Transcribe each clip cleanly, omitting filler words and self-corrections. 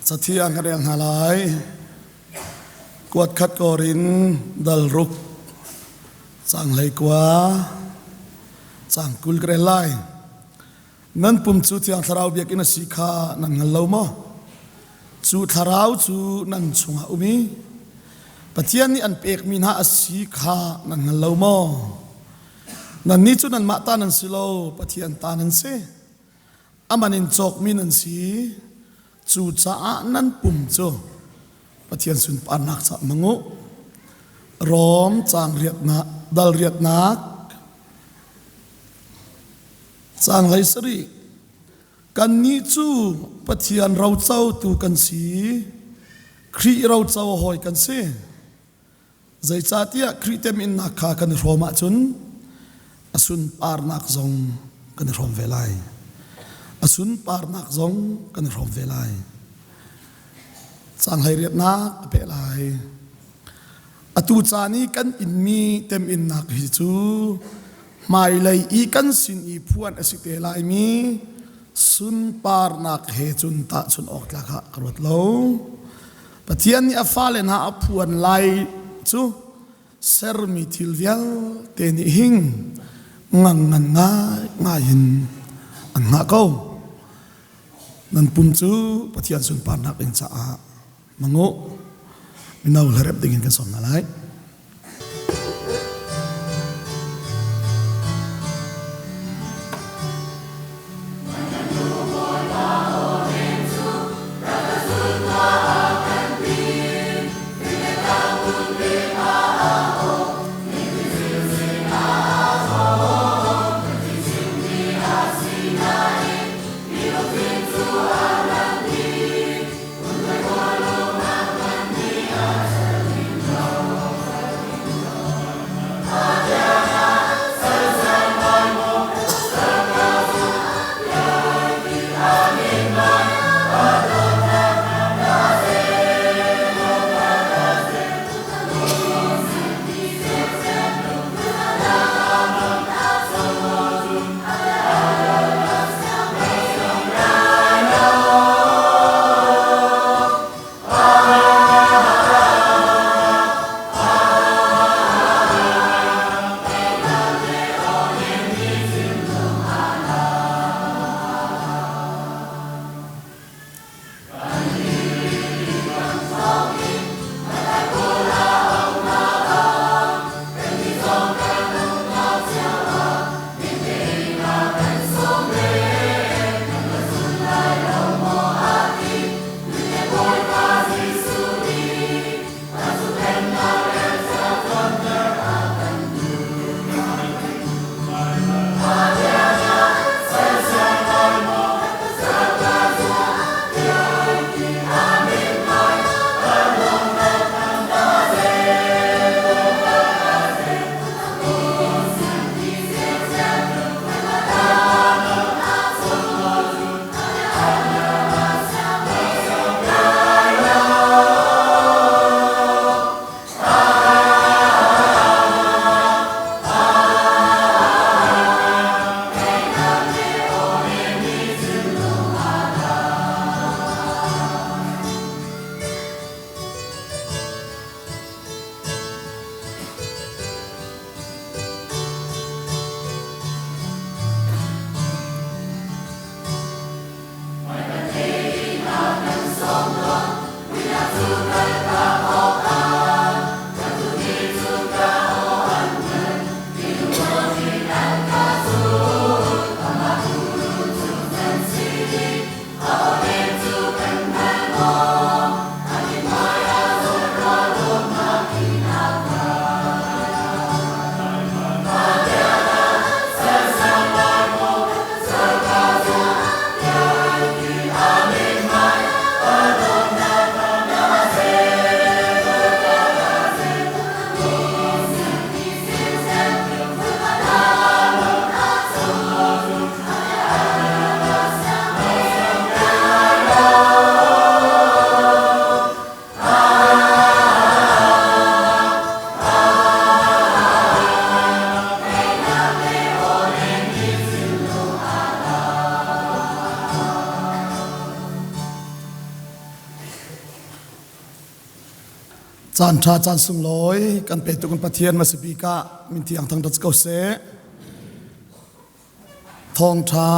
Cathiang ka rel hna lai. Kuat khat Korin dal ruk cang hlei kua cang 20 ka rel lai. Nan pum cu Thiang Thlarau biakinn a si kha nan hngal lo maw? Cu Thlarau cu nan chungah um i Pathian nih an pekmi hna a si kha nan hngal lo maw? Nannih cu nanmah ta nan si lo, Pathian ta nan si. Aman in cawkmi nan si. Cucaah nan pum cu Pathian sunparnak caah hmang u. Rom caang riatnak, dal riatnak, caang 17. Kannih cu Pathian rocotu kan si, Khrih roco hawi kan si. Zeicahtiah Khrih teminnak kha kan i hrawm ahcun a sunparnak zong kan i hrawm ve lai. A sunparnak zong kan i hrawm ve lai. Caang 18nak a peh lai. Atu caan i kan inmi teminnak hi cu hmailei i kan sin i phuan a si te laimi sunparnak he cun tahchunh awk tlak ah ka ruat lo. Pathian nih a fale hna a phuan lai cu sermi thil vialte nih hin ngang ngan ngai ngai in an hngah ko. Nan pum cu Pathian sunparnak ding caah mangu mino hlarep ding in kan sawm hna lai. Caan ṭha caan sunglawi kan petu kan Pathian hmasabik ah min thiang thangṭhat ko seh. Thawngṭha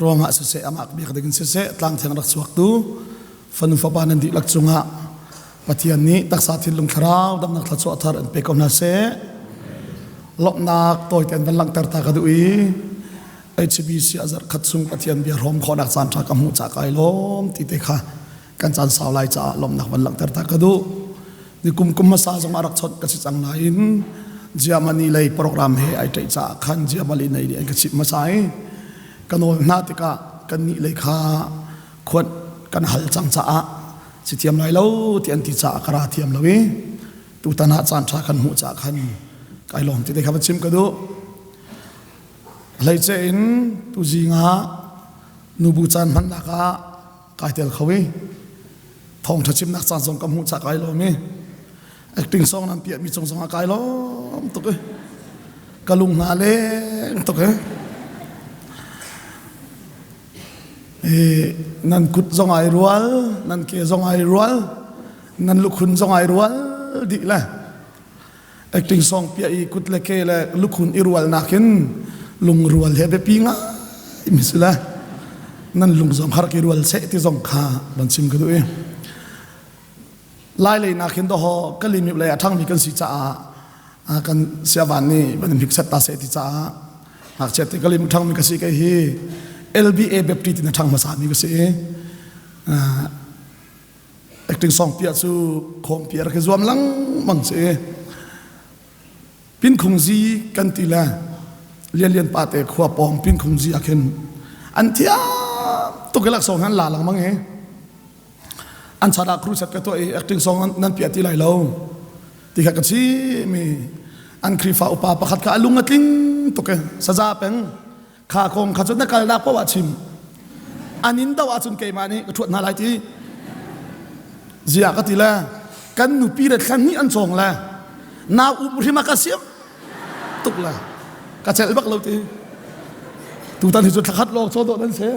ruangah siseh amah biak ding in siseh tlang thiang rak chuaktu fanu fapa nan dihlak cungah Pathian nih taksa thinlung thlarau damnak thluachuah thar an pe ko hna seh. Lawmhnak tawite an van langhter ta ka duh i HBC a zarh khat chung Pathian bia hrawm khawhnak caan ṭha ka hmuh ca kai lawm ti te kha kan caan sau lai caah lawmhnak van langhter ta ka duh. Ni kum kum hmasa zong ah rak chawnh ka si cang nain Germany lei program he ai ṭaih caah khan Germany nei nih an ka chimh hmasa i ka nawl hna tikah kan nih lei kha khuat kan hal cang caah si thiam lai lo ti an ti caah ka ra thiam lo i tutan ah caan ṭha kan hmuh caah khan kai lawm ti te kha va chim ka duh. Hleice in tuzing ah nubu caan hmannak ah kai tel kho i thawngṭha chimnak caan zong ka hmuh ca kai lawm i acting song nan piahmi cung zong ah kai lawm tuk i ka lung hna leng tuk i nan kut zong ai rual nan ke zong ai rual nan lukhun zong ai rual dih le acting song piah i kut le ke le lukhun i rual nakin lungrual he biapi ngai mi si le nan lung zong har ki rual seh ti zong kha van chim ka duh i lai lei nakin doho kalimi lei a thangmi kan si caah kan siavan nih van in hikset ta seh ti caah ngakchia te kalim thangmi ka si kai hi LBA Baptist in a thang hmasa mi ka si i Acting song piah cu khawm piah rak i zuam lengmang si. Pinkhung zi kan ti le Lian Lian pa te khua pawng Pinkhung zi ah khin an thiam tuk i laksawng han la lengmang i an chan ah crusade ka tuah i acting song nan piah ti lai lo ti kha ka chim i an Khrihfa upa pakhat kha a lung a tling tuk i saza peng Kha kong kha cu na kalnak paoh ah chim. An in do ahcun keimah nih ka ṭhuat hna lai ti. Ziah ka ti le kan nupi le thla hnih an cawng le nau um hrim a ka siam tuk le ka celh bak lo ti. Tutan hi cu thlakhat lawng chaw dawh nan si.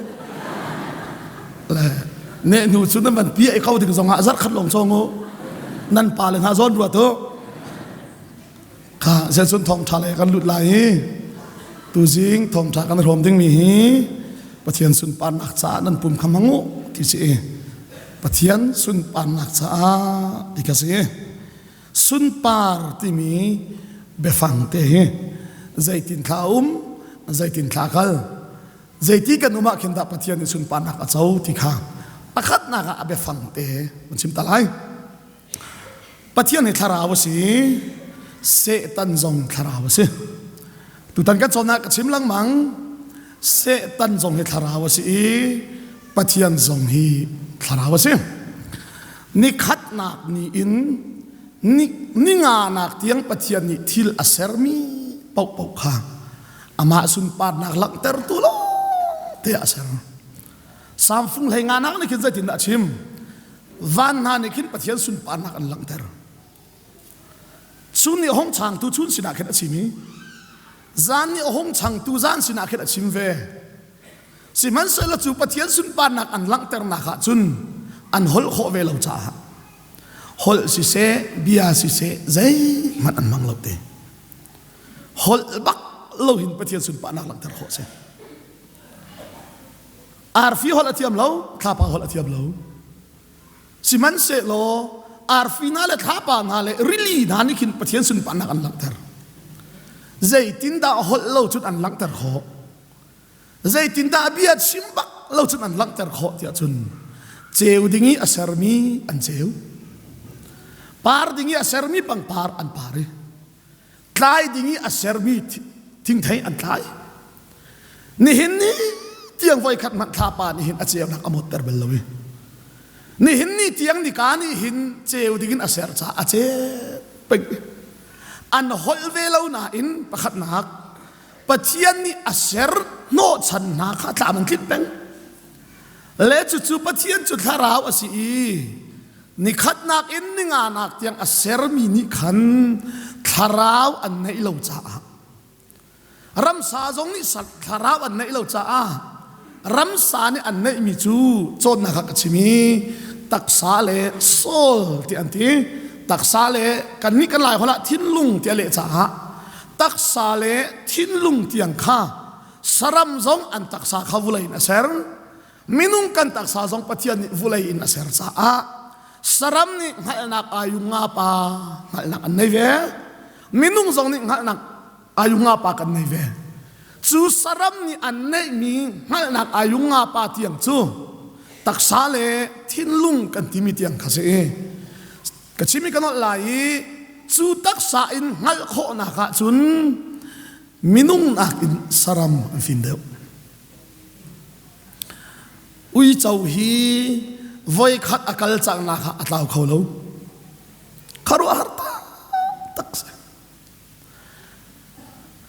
Le ne hnu cu nan van pi ai ko ding zong ah zarh khat lawng cawng u. Nan pa le hna zawn ruat u. Kha zeicun thawngṭha lei kan lut lai i tuzing thawngṭha kan hrawm dingmi hi Pathian sunparnak caah nan pum kha hmang u ti si i Pathian sunparnak caah ti kha si. Sunpar timi biafang te hi zeitin thla um zeitin thla kal zeiti kan um ah khin dah Pathian nih sunparnak a co ti kha pakhatnak ah a biafang te kan chim ta lai. Pathian hi thlarau a si Satan zong thlarau a si. Tutan kan cawnnak ka chim lengmang Satan zong hi thlarau a si i Pathian zong hi thlarau a si. Nikhatnak ni in ni, ninganak tiang Pathian nih thil a sermi paohpaoh kha amah sunparnak langhtertu lawng te a ser. Samfung hlei nganak nih khin zeitindah a chim? Van hna nih khin Pathian sunparnak an langhter. Chun nih a hung changtu chun sinah khin a chim i zan nih a hung changtu zan sinah khin a chim ve. Sihmanhsehlaw cu Pathian sunparnak an langhternak ah cun an holh khawh ve lo caah holh siseh bia siseh zeihmanh an hmang lo te. Holh bak lo hin Pathian sunparnak langhter khawh si. Arfi holh a thiam lo, thlapa holh a thiam lo. Sihmanhsehlaw arfi hna le thlapa hna le rili hna nih khin Pathian sunparnak an langhter. Zeitindah holh lo cun an langhter khawh? Zeitindah bia chim bak lo cun an langhter khawh tiah cun ceu ding i a sermi an ceu. Par ding i a sermi pangpar an par i tlai ding i a sermi thingthei an tlai nihin ni tiang voi khat hmanh thlapa nih hin a ceunak a mawtter bal lo i nihin ni tiang nika nih hin ceu ding in a ser caah a ceu peng an holh ve lo nain pakhatnak Pathian nih a ser hnawhchan hna kha tlam an tlinh peng le cucu Pathian cu thlarau a si i nikhatnak in ninganak tiang a sermi nih khan thlarau an neih lo caah ramsa zong nih thlarau an neih lo caah ramsa nih an neihmi cu cawnnak ah ka chim i taksa le soul ti an ti. Taksa le kan nih kan lai holh ah thinlung ti a leh caah taksa le thinlung tiang kha saram zong an taksa kha vulei in a ser. Minung kan taksa zong Pathian nih vulei in a ser caah saram nih hngalhnak ayung nga pa hngalhnak an nei ve. Minung zong nih hngalhnak ayung nga pa kan nei ve. Cu saram nih an neihmi hngalhnak ayung nga pa tiang cu taksa le thinlung kan timi tiang kha si. Ka chim i ka nolh lai i cu taksa in hngalh khawhnak ah cun minung nakin saram an fim deuh. Uico hi voikhat a kal cangnak ah a tlau kho lo. Khuaruahhar taktak si.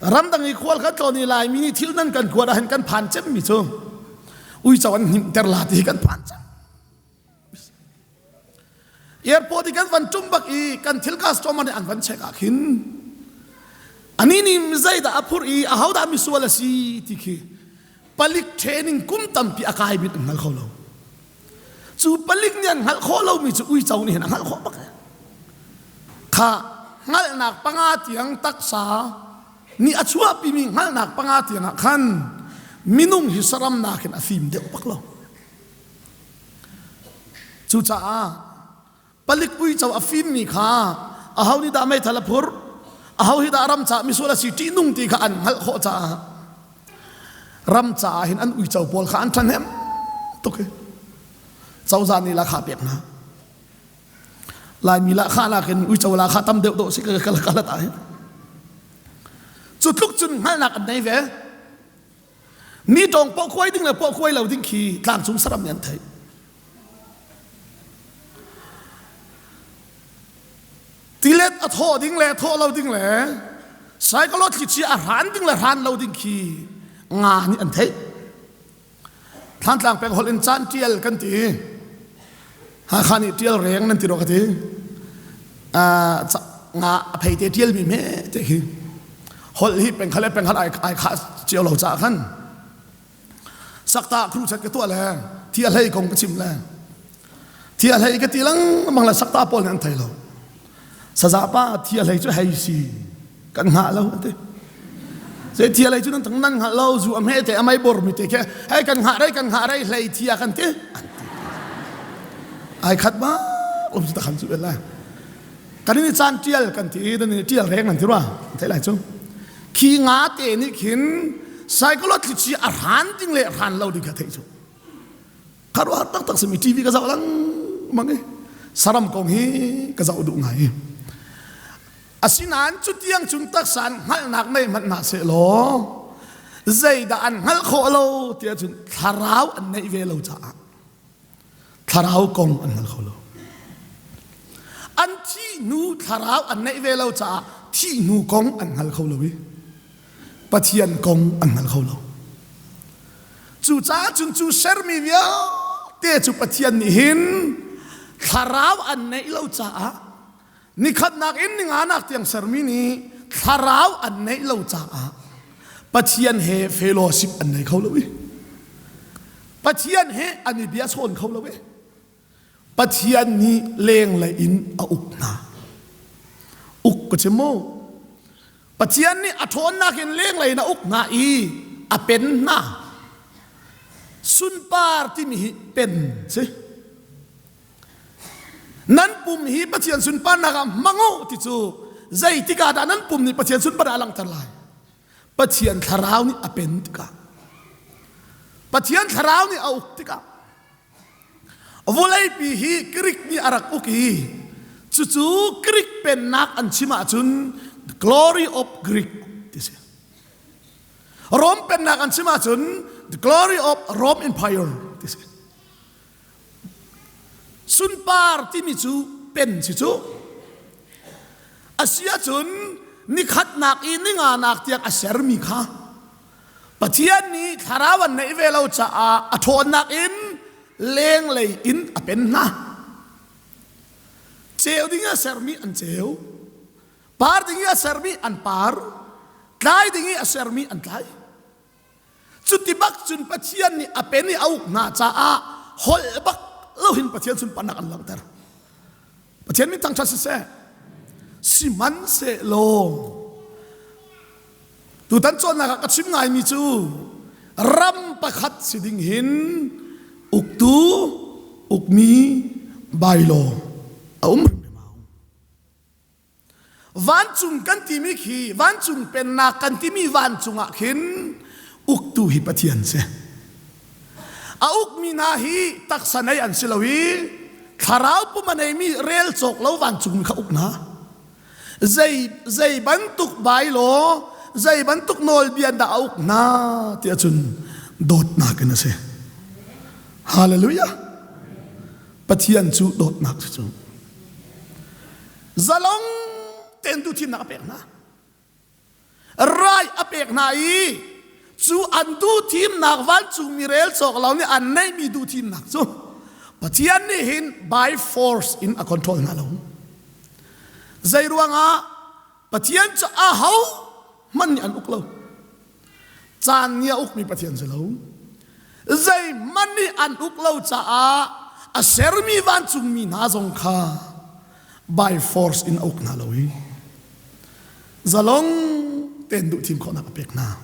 Ramdang i khual kan tlawn i Laimi nih thil nan kan kuat ahhin kan phan cemmi cu uico an hnimhter la ti hi kan phan cem. Airport i kan van ṭum bak i kan thil customer nih an van check ah khin ani nih zeidah a phurh i ahodah misual a si ti khi palik training kum tampi a kai bit an hngal kho lo. Cu palik nih an hngalh khawh lomi cu uico nih hin a hngalh khawh bak. Kha hngalhnak panga tiang taksa nih a chuahpimi hngalhnak panga tiang ah khan minung hi saram nakin a fim deuh bak lo. Cucaah palik uico a fimmi kha aho nih dah meithal a phurh, aho hi dah ram caah misual a si ṭihnung ti kha an hngalh khawh caah ram caah hin an uico pawl kha an ṭhahnem tuk i cozah nih lahkhah pek hna. Laimi lahkhah nakin uico lahkhah tam deuh dawh si ka ka lat ah hin. Cu tluk cun hngalhnak an nei ve. Mi tawng poh khuai ding le poh khuai lo ding khi tlangcung saram nih an theih. Tilet a thawh ding le thawh lo ding le saikalo thlichia a hran ding le hran lo ding khi nga nih an theih. Thlantlang peng holh in caan tial kan ti. Hakha nih tial reng nan ti ro ka ti. Nga a phei te tial mi me te khi. Holh hi pengkhal le pengkhal ai ai kha cio lo ca khan. Sakta khru chat ka tuah le thi a hlei kong ka chim le thi a hlei ka ti lang mang le sakta pawl nih an thei lo. Saza pa thi a hlei cu hei si kan ngah lo an ti. Zei thi a hlei cu nan nan hngalh lo zu a hme te a mei bor mi te khi hei kan ngah rei kan ngah rei hlei thi a kan ti. Ai khat ba um ta khan cu la. Kan ini caan tial kan ti dan ini tial reng an ti rua thei lai cu. Khi nga te nih khin psychology chi a hran ding le hran lo ding kha theih cu. Kharuah taktak simi TV ka zoh lengmang i saram kong hi ka zoh duh ngai. Asinain cutiang cun taksa an hngalhnak nei hmanh hna seh law zeidah an hngalh khawh lo tiah cun thlarau an neih ve lo caah thlarau kong an hngal kho lo. An thih hnu thlarau an neih ve lo caah thih hnu kong an hngal kho lo i Pathian kong an hngal kho lo. Cucaah cun cu sermi vialte cu Pathian nih hin thlarau an neih lo caah nikhatnak in ninganak tiang sermi nih thlarau an neih lo caah Pathian he fellowship an nei kho lo i Pathian he an i bia chawn kho lo i Pathian nih lenglei in a uk hna. Uk ka chim mu. Pathian nih a ṭhawnnak in lenglei in a uk hna i a pen hna. Sunpar timi hi pen si. Nan pum hi Pathian sunparnak ah hmang u ti cu zeitik ah dah nan pum nih Pathian sunparnak a langhter lai? Pathian thlarau nih a pen tikah. Pathian thlarau nih a uk tikah. Vawleipi hi Greek nih a rak uk i cucu Greek pennak an chim ahcun the glory of Greek ti si. Rome pennak an chim ahcun the glory of Rome Empire ti si. Sunpar timi cu pen si cu. Asi ahcun nikhatnak i ninganak tiang a sermi kha Pathian nih thlarau an neih ve lo caah a ṭhawnnak in lenglei in a pen hna. Ceu ding i a sermi an ceu, par ding i a sermi an par, tlai ding i a sermi an tlai. Cuti bak cun Pathian nih a pen i a uk hna caah holh bak lohin Pathian sunparnak an langhter. Pathian min thangṭhat siseh. Sihmanhsehlaw tutan cawnnak ah ka chim ngaimi cu ram pakhat si ding hin uktu ukmi bylaw a um hrimhrim hau. Vancung kan timi khi vancung pennak kan timi vancung ah khin uktu hi Pathian si. A ukmi hna hi taksa nei an si lo i thlarau pum a neimi rel cawk lo vancungmi kha uk hna. Zei zei bantuk bylaw, zei bantuk nawlbia dah a uk hna ti ahcun dawtnak in a si. Hallelujah. Pathian cu dawtnak si cu. Zalong tein duhthimnak a pek hna. Rai a pek hna i cu an duhthimnak vancungmi rel cawk lo nih an neihmi duhthimnak cu Pathian nih hin by force in a control hna lo. Zei ruangah Pathian cu aho hmanh nih an uk lo. Caan nih a ukmi Pathian si lo. Zeihmanh nih an uk lo caah a sermi vancungmi hna zong kha by force in a uk hna lo i zalong tein duhthim khawhnak a pek hna.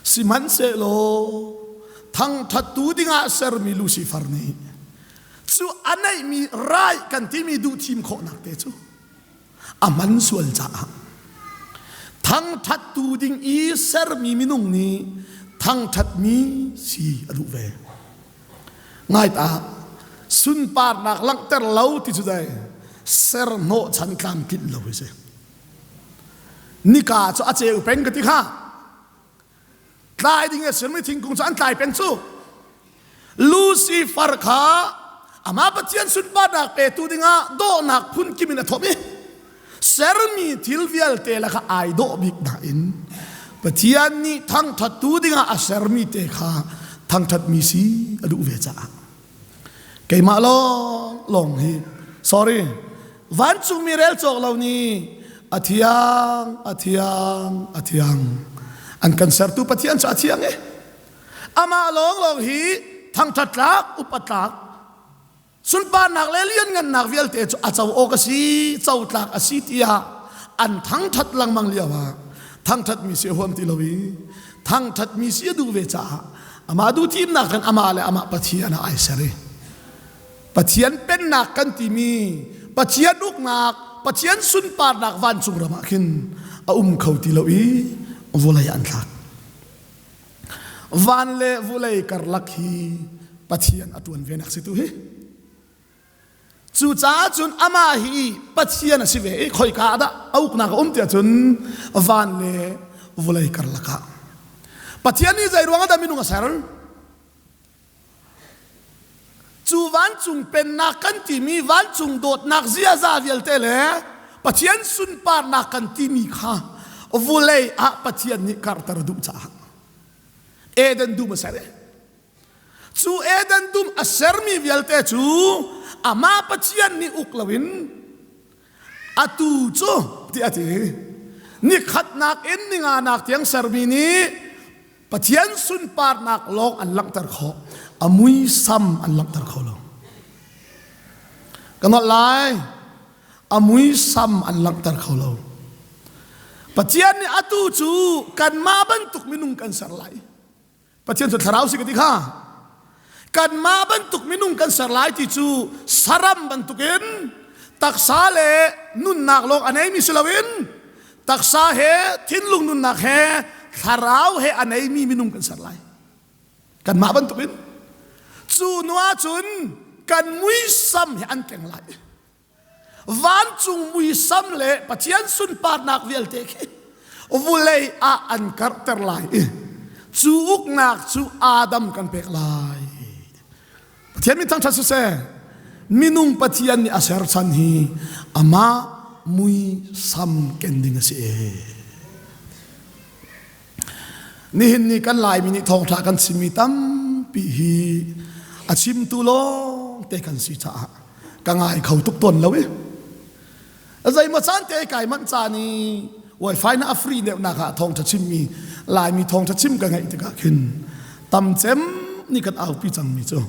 Sihmanhsehlaw thangṭhattu dingah sermi Lucifer nih cu a neihmi rai kan timi duhthim khawhnak te cu a hman sual caah thangṭhattu ding i sermi minung nih thangṭhatmi si a duh ve. Ngai ta, sunparnak langhter lo ti cu dai ser hnawhchan tlamtlinh lo hi si. Nika cu a ceu peng ka ti kha. Tlai ding a sermi thingkung cu an tlai peng cu. Lucifer kha amah Pathian sunparnak petu dingah dawhnak phun kim in a thawm i sermi thil vialte lakah ai dawh bik nain Pathian nih thangṭhattu dingah a sermi te kha thangṭhatmi si a duh ve caah keimah lawng lawng hi sorry vancungmi rel cawk lo nih a thiang a thiang a thiang an kan sertu Pathian cu a thiang i amah lawnglawng hi thangṭhat tlak upat tlak sunparnak le lianngannak vialte cu a co awk a si co tlak a si tiah an thangṭhat lengmang lio ah thangṭhatmi si a huam ti lo i thangṭhatmi si a duh ve caah amah duh thimnak khan amah le amah Pathian ah ai ser i Pathian pennak kan timi Pathian uknak Pathian sunparnak vancung ram ah khin a um kho ti lo i vawlei an thlak Van le vulei karlak hi Pathian a ṭuan ve nak si tu hi. Cucaah cun amah hi Pathian a si ve i khoika ah dah a uknak a um tiah cun van le vulei karlak ah. Pathian nih zei ruang ah dah minung a ser? Cu vancung pennak kan timi vancung dawtnak ziaza vialte le Pathian sunparnak kan timi kha vulei ah Pathian nih karhter a duh caah Eden dum a ser i cu Eden dum a sermi vialte cu amah Pathian nih uk loin atu cu ti a ti nikhatnak in ninganak tiang sermi nih Pathian sunparnak lawng an langhter khawh. A muisam an langhter kho lo. Ka nolh lai. A muisam an langhter kho lo. Pathian nih atu cu kanmah bantuk minung kan ser lai. Pathian cu thlarau si ka ti kha. Kanmah bantuk minung kan ser lai ti cu saram bantukin taksa le nunnak lawng a neimi si loin taksa he thinlung nunnak he thlarau he a neimi minung kan ser lai kanmah bantukin cu nu ahcun kan muisam he an keng lai vancung muisam le Pathian sunparnak vialte khi vulei ah an karhter lai i cu uknak cu Adam kan pek lai Pathian min thangṭhat siseh minung Pathian nih a ser chan hi amah muisam ken ding a si e. Nihin ni kan Laimi nih thawngṭha kan chimmi tampi hi a chimtu lawng te kan si caah ka ngai kho tuk tawn lo i Zeimaw caan te kai manh caan i wifi na a free deuhnak ah thawngṭha chimmi Laimi thawngṭha chim ka ngeih tikah khin tamcem nih kan aupi cangmi cu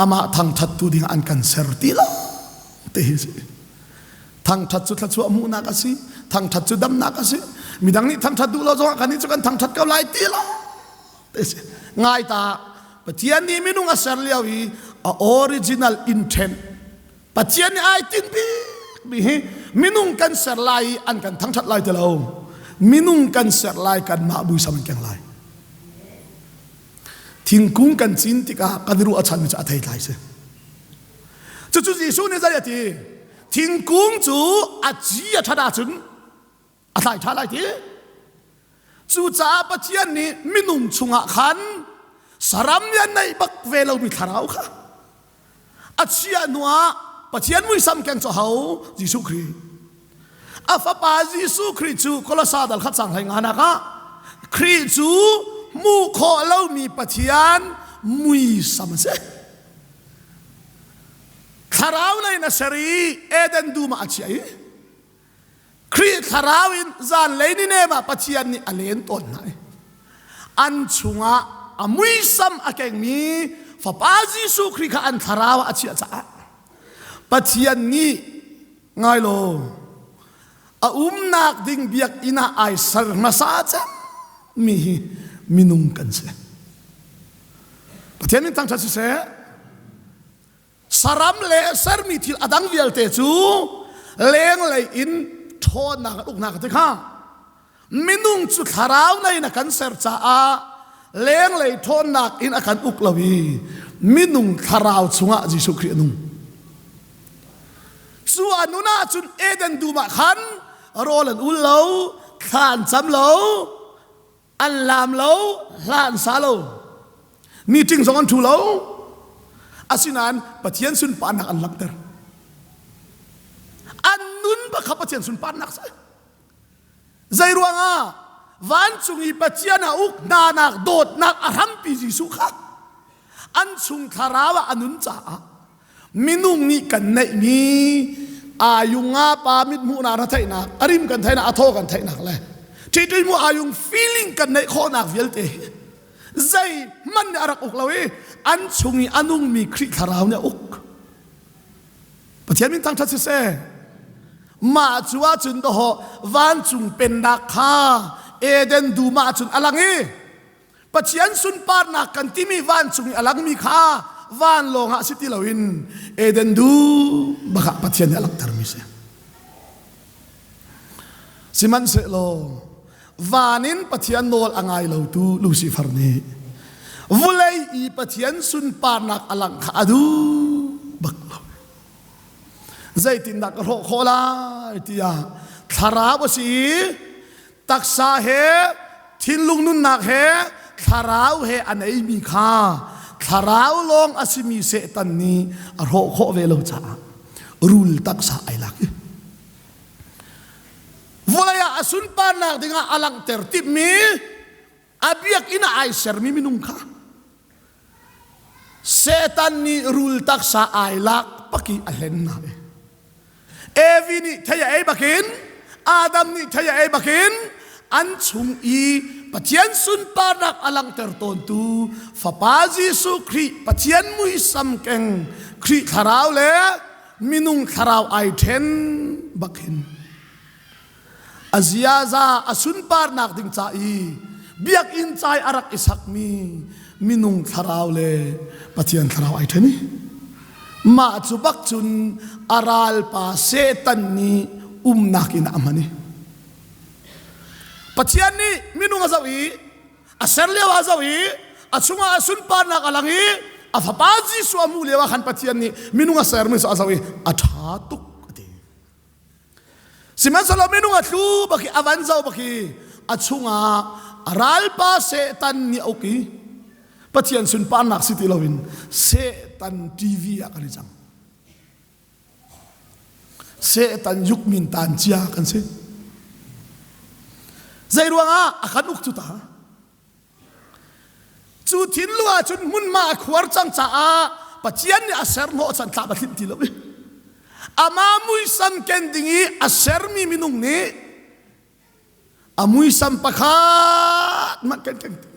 amah thangṭhattu ding an kan ser ti lo ti hi si. Thangṭhat cu thluachuah hmuhnak a si. Thangṭhat cu damnak a si. Midang nih thangṭhat duh lo zongah kannih cu kan thangṭhat ko lai ti lo. Ngai ta, Pathian nih minung a ser lio i a original intent Pathian nih ai tinh bikmi hi minung kan ser lai i an kan thangṭhat lai ti lo. Minung kan ser lai kanmah muisam an keng lai. Thingkung kan cin tikah kan i ruah chanmi cu a theitlai si. Cucu Jesuh nih zei a ti? Thingkung cu a ci a ṭhat ahcun a tlai ṭha lai ti. Cucaah Pathian nih minung chungah khan saram nih a neih bak ve lomi thlarau kha a chiah hnuah Pathian muisam keng cu ho Jesuh Khrih. A fapa Jesuh Khrih cu Kolosa dal khat sang hlei nga nak ah Khrih cu hmuh khawh lomi Pathian muisam a si. Thlarau lei in a ser i Eden dum ah a chiah i Khrih thlarau in zanlei ni nem ah Pathian nih a len tawn hna i an chungah a muisam a kengmi Fapa Jesuh Khrih kha an thlarau ah a chiah caah Pathian nih ngai law a umnak ding biakinn ah ai ser hmasa cem mi hi minung kan si. Pathian min thangṭhat siseh. Saram le sermi thil a dang vialte cu lenglei in ṭhawnnak an uknak ti kha minung cu thlarau nei na kan ser caah lenglei ṭhawnnak in a kan uk lo i minung thlarau chungah Jesuh Khrih a nung. Cu a nun ahcun Eden dum ah khan rawl an ul lo, thla an cam lo, an laam lo, hla an sa lo. Meeting zong an ṭhu lo. Asinain Pathian sunparnak an langhter. An nun bak kha Pathian sunparnak si. Zei ruangah vancung i Pathian a uk hnanak dawtnak a hrampi Jesuh kha an chung thlarau ah a nun caah minung nih kan neihmi ayung nga pa mit hmuhnak na theihnak a rim kan theihnak a thaw kan theihnak le ṭiṭi mu ayung feeling kan neih khawhnak vialte hi zei hmanh nih a rak uk lo i an chung i a nungmi Khrih thlarau nih a uk Pathian min thangṭhat siseh mah cu ahcun dawhawh vancung pennak kha Eden dum ahcun a lang i Pathian sunparnak kan timi vancung i a langmi kha vanlawng ah si ti loin Eden dum bak ah Pathian nih a langhtermi si. Sihmanhsehlaw van in Pathian nawl a ngai lotu Lucifer nih vulei i Pathian sunparnak a langh kha a duh bak lo. Zeitindah ka hrawh khawh lai tiah thlarau a si i taksa he thinlung nunnak he thlarau he a neimi kha thlarau lawng a simi Satan nih a hrawh khawh ve lo caah rul taksa ai lak i vawlei ah a sunparnak dingah a langhter timhmi a biakinn ah ai sermi minung kha Satan nih rul taksa ai lak paki a hlen hna i Evi nih thei a ei bakin Adam nih thei a ei bakin an chung i Pathian sunparnak a langhter tawntu Fapa Jesuh Khrih Pathian muisam keng Khrih thlarau le minung thlarau ai ṭhen bakin a ziaza a sunparnak ding ca i biakinn ca i a rak i sakmi minung thlarau le Pathian thlarau ai ṭhen i mah cu bak cun a ralpa Satan nih umnak in a hman i Pathian nih minung a zoh i a ser lio ah a zoh i a chungah a sunparnak a lang i a fapa Jesuh a hmuh lio ah khan Pathian nih minung a sermi cu a zoh i a ṭha tuk a ti. Sihmanhsehlaw minung a tlu bak i a van zoh bak i a chungah a ralpa Satan nih a uk i Pathian sunparnak si ti loin Satan TV ah kan i cang. Satan yukmin tan cia kan si. Zei ruangah a kan uk cu ta? Cu thinlung ahcun hmunhma a khuar cang caah Pathian nih a ser hnawh chan thlap a thlinh ti lo i amah muisam ken ding i a sermi minung nih a muisam pakhat hmanh ken keng ti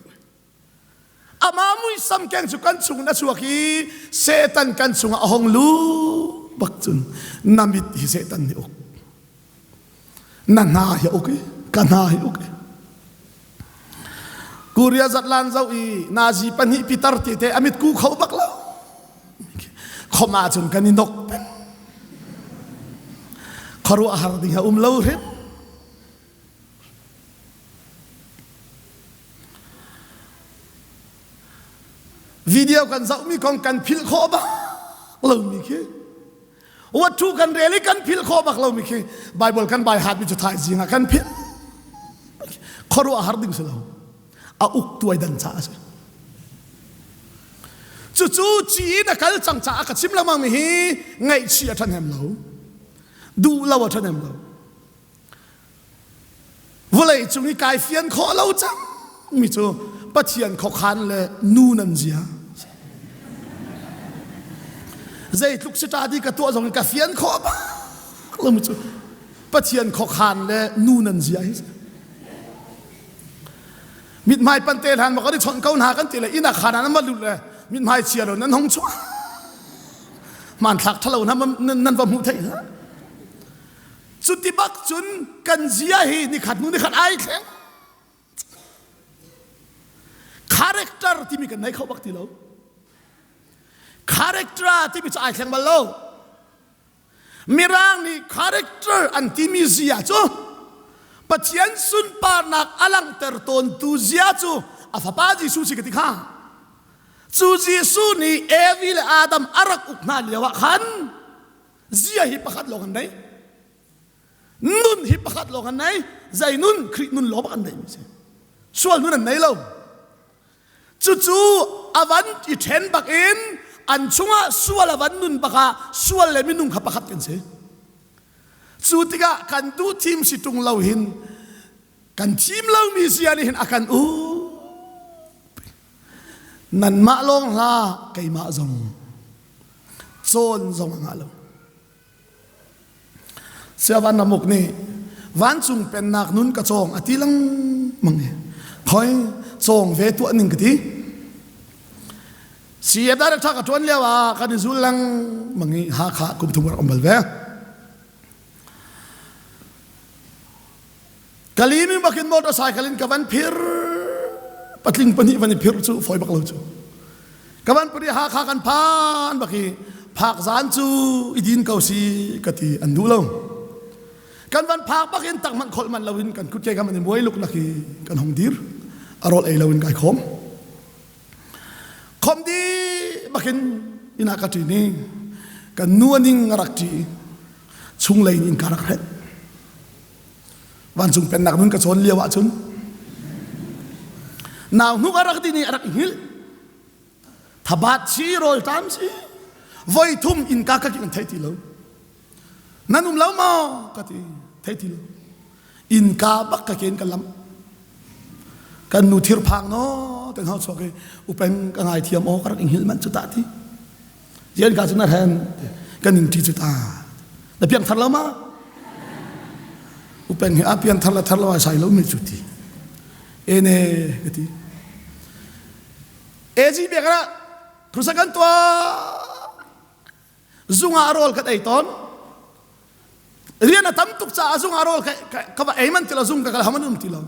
amah muisam keng cu kan chung in a chuak i Satan kan chungah a hong lu bak cun na mit hi Satan nih uk. Na hna hi uk i ka hna hi uk i. Korea zatlan zo i nazi pahnih pitar te te amit ku kho bak lo. Khom ahcun kan i nok peng. Khuaruah har ding a um lo hrim. Video kan zohmi kong kan philh khawh bak lomi khi Wattu kan rel i kan philh khawh bak lomi khi Bible kan bai hatmi cu thaizing ah kan philh. Khuaruah har ding si lo. A uk tuai dan caah a si. Cucu ci in a kal cang caah ka chim lengmang mi hi ngaihchih a ṭhahnem lo. Duh lo a ṭhahnem lo. Vawlei cung i kai fian khawh lo cang mi cu Pathian khuakhan le nu nan zia. Zeitluk si ṭa di ka tuah zong in ka fian khawh bak lo mi cu Pathian khuakhan le nu nan zia hi mithmai pante hlan ma kan i chawnh ko hna kan ti le inn ah khan ah nan va lut le mithmai chia lo nan hong chuah hmanthlak ṭhalo hna nan va hmuh theih hlah Cuti bak cun kan zia hi nikhat hnu nikhat ai thleng. Character timi kan nei kho bak ti lo. Character timi cu ai thleng bal lo. Mirang nih character an timi zia cu Pathian sunparnak a langhter tawntu zia cu a fapa Jesuh si ka ti kha. Cu Jesuh nih Evi le Adam a rak uk hna lio ah khan Zia hi pakhat lawng an nei. Nun hi pakhat lawng an nei. Zei nun? Khrih nun lawng an nei mi si. Sual nun an nei lo. Cucu avan i ṭhen bak in an chungah sual avan nun bakah sual le minung kha pakhat kan si. Cu tikah kan duh thim si ṭung lo hin kan thim lomi zia nih hin a kan up. Nanmah lawng hlah keimah zong cawn zong a ngah lo. Siavan ramuk nih vancung pennak nun ka cawng a ti lengmang i khoi cawng ve tuah ning ka ti. CF director ka ṭuan lio ah kan i zul lengmang i Hakha kum thum rak um bal ve. Kalimi bakin motorcycle in ka van phir patling pahnih van i phir cu fawi bak lo cu ka van pari Hakha kan phan bak i phak zan cu i din ko si ka ti an duh lo kan van phak bak in tak man kholh man lo in kan kut ke kan i muai luk lak i kan hong dir a rawl ei lo in kai khom khom di bakin ina ka ṭi ni kan nu aning a rak ṭi chunglei in ka rak hreh Vancung pennak nun ka cawn lio ahcun nau hnuk a rak din i a rak i hngilh thabat si rawlṭam si voi thum innka ka kik an thei ti lo nan um lo maw ka ti thei ti lo innka bak ka ken ka lam kan nu thirphang no ten hau chuak i upeng ka ngai thiam aw ka rak i hngilh manh cu ta ti Zian ka cu na hren kan ning ṭi cu ta. Na piang thar lo ma? Upeng hi a piang thar la thar lo ai sai lo mi cu ti. Ene ka ti. Ezi biak ra krusa kan tua zunga rawl kan ei ton Rian a tam tuk caah zung ah rawl ka va ei man ti lo zung ka kal ham an um ti lo.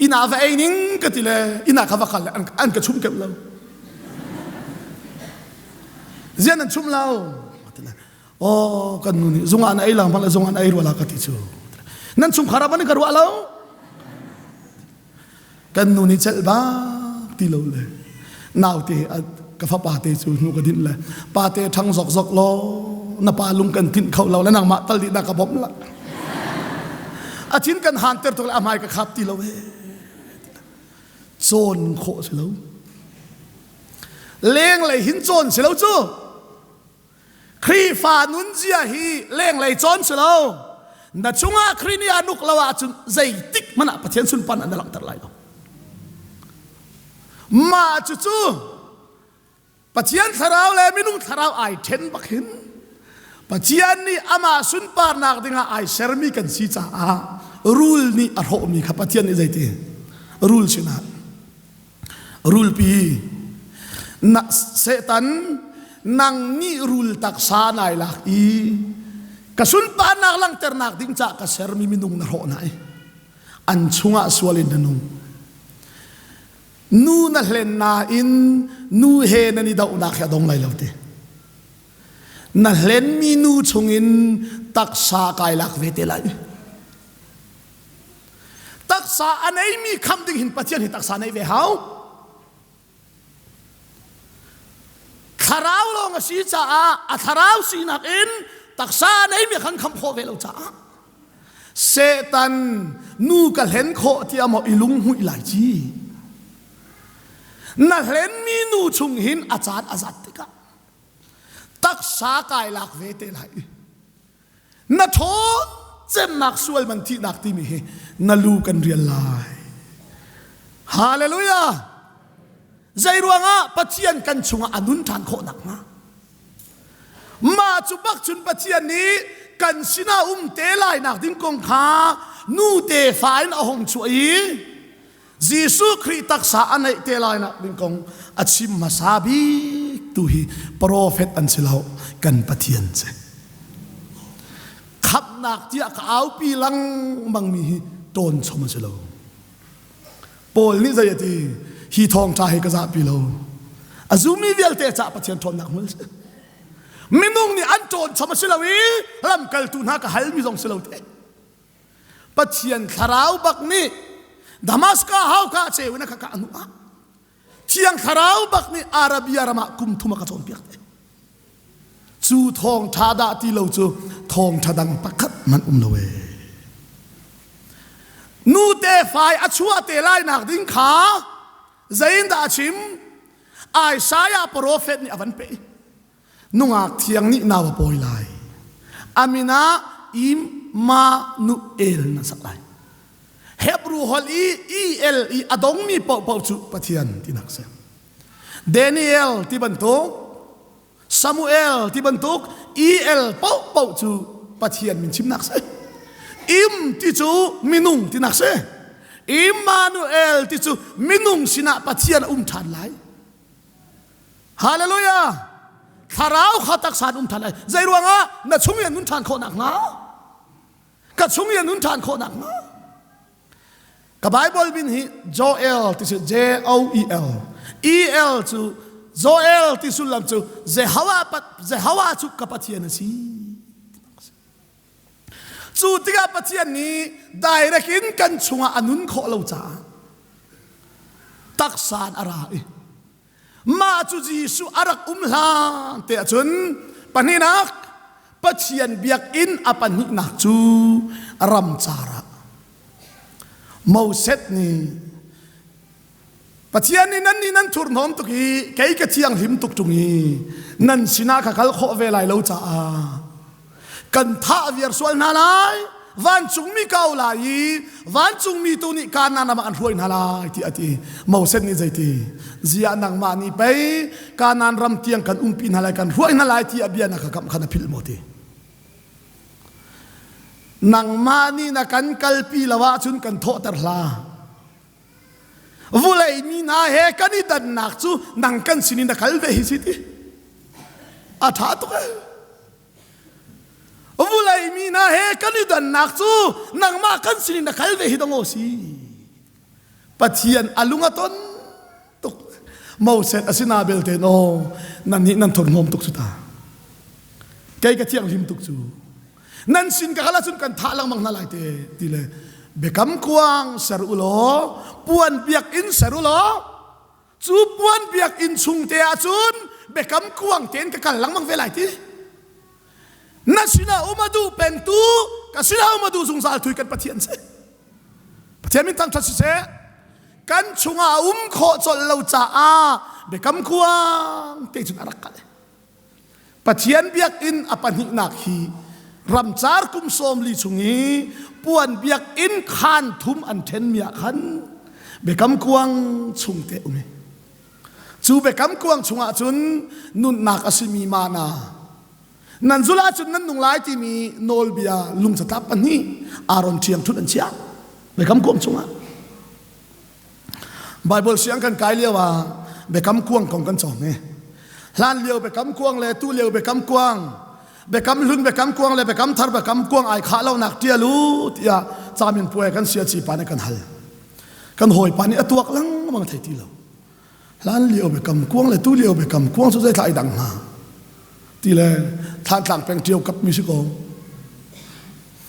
Inn ah va ei ning ka ti le inn ah ka va kal le an ka chum kemh lo. Zian an chum lo. Oh kan nu nih zung ah na ei lang hmanh le zung ah na ei rua la ka ti cu. Nan chungkhar ah van ka ruah lo. Kan nu nih celh bak ti lo le naute ka fapa te cu hnu ka dinh le pate ṭhang zokzok law na pa lung kan tinh kho lo le nangmah tal dih na ka bawmh la a thin kan han ter tuk le a hmai ka khap ti lo he cawn khawh si lo lenglei hin cawn si lo cu Khrihfa nunzia hi lenglei cawn si lo. Na chungah Khrih nih a nuk lo ahcun zeitik hmanh ah Pathian sunparnak na langhter lai lo. Mah cucu Pathian thlarau le minung thlarau ai ṭhen bak hin Pathian nih amah sunparnak dingah ai sermi kan si caah rul nih a hrawhmi kha Pathian nih zeiti rul sinah Rulpi na Satan nang nih rul taksa nai lak i. Ka sunparnak langhternak ding cah ka sermi minung na hrawh hna i an chungah sual in na nung. Nu na hlen nain nu he nan i dohnak hi a dong lai lo ti. Na hlenmi nu chungin taksa kai lak ve te lai. Taksa a neimi kham ding hin Pathian hi taksa nei ve hau. Thlarau lawng a si caah a thlarau sinak in taksa a neimi khan kham khawh ve lo caah Satan nu ka hlen khawh tiah maw i lunghmuih lai ci. Na hlenmi nu chung hin a caan a zat tikah taksa kai lak ve te lai. Na ṭhawn cemnak sual man thihnak timi hi na lu kan rial lai. Hallelujah! Zei ruangah Pathian kan chungah a nun ṭhan khawh nakhnga. Mah cu bak cun Pathian nih kan sinah um te lai nak ding kong kha nu tefa in a hung chuah i Jesuh Khrih taksa a neih te lai nak ding kong a chim hmasa bik tu hi profet an si lo kan Pathian si. Khamhnak tiah ka aupi lengmang mi hi ṭawn chom a si lo. Paul nih zei a ti? Hi thawngṭha hi ka zahpi lo. A zummi vialte caah Pathian ṭhawnnak hmul si. Minung nih an ṭawn chom a si lo i lamkaltu hna ka halmi zong si lo te. Pathian thlarau bak nih Damaskas hauka ceu in a ka kah hnu ah Thiang thlarau bak nih Arabia ram ah kum thum a ka cawnpiak te. Cu thawngṭha dah ti lo cu thawngṭha dang pakhat hmanh um lo ee. Nu te fai a chuah te lai nak ding kha zeiindah a chim? Isaiah profet nih a van peh. Nungak thiang nih nau a pawi lai. A min ah Immanuel na sak lai. Hebrew holh i E-L i a dongmi paohpaoh cu Pathian tinak si. Daniel ti bantuk, Samuel ti bantuk, E-L paohpaoh cu Pathian min chimnak si. Im ti cu minung tinak si. Immanuel ti cu minung sinah Pathian a um ṭhan lai. Hallelujah! Thlarau kha taksa in um ṭhan lai. Zei ruangah na chung i an nun ṭhan khawh nakhnga? Ka chung i an nun ṭhan khawh nakhnga? Ka Bible min hi Joel ti si J O E L. E L cu Joel ti sullam cu Jehovah Jehovah cu ka Pathian a si. Cu tikah Pathian nih direct in kan chungah a nun khawh lo caah taksa in a ra i mah cu Jesuh a rak um hlan te ahcun pahnihnak Pathian biakinn a pahnihnak cu ramcar ah Moses nih Pathian nih nan nih nan thurhnawm tuk i kei ka thianghlim tuk ṭung i nan sinah ka kal khawh ve lai lo caah kan thah viar sual hna lai vancungmi ka au lai i vancungmi tu nih Kanaan ram ah an hruai hna lai ti a ti Moses nih zeiti ziah nangmah nih pei Kanaan ram tiang kan umpi hna lai kan hruai hna lai ti a bia na ka kamh kha na philh maw ti nangmah nih na kan kalpi lo ahcun kan thawhter hlah Vulei mi hna he kan i dannak cu nang kan sin in na kal ve hi si ti. A ṭha tuk ee. Vulei mi hna he kan i dannak cu nangmah kan sin in na kal ve hi dong si. Pathian a lung a ton tuk. Moses asina belte no nan nih nan thurhnawm tuk cu ta. Kei ka thianghlim tuk cu. Nan sin ka kal ahcun kan thah lengmang hna lai te ti le biakam kuang ser u law puan biakinn ser u law cu puan biakinn chung te ahcun biakam kuang tein ka kal lengmang ve lai ti. Na sinah um a duh pengtu ka sinah um a duh zungzal thui kan Pathian si. Pathian min thangṭhat siseh kan chungah a um khawh colh lo caah biakam kuang te cun a rak kal. Pathian biakinn a pahnihnak hi ramcar kum 40 chung i puan biakinn khaan thum an ṭhenmi ah khan biakam kuang chung te um i cu biakam kuang chungah cun nunnak a simi mana nan zulh ahcun nan nung lai timi nawlbia lungcatlap pahnih Aaron ṭhiangṭhunh an chiah biakam kuang chungah Bible siang kan kai lio ah biakam kuang kong kan cawng i hlan lio biakam kuang le tu lio biakam kuang. Biakam hlun biakam kuang le biakam thar biakam kuang ai khah lonak ṭial u tiah camin puai kan sia ci pa nih kan hal. Kan hawipa nih a tuak lengmang thei ti lo. Hlan lio biakam kuang le tu lio biakam kuang cu zeithla ai dang hnga ti le Thantlang peng ṭio kap mi si ko.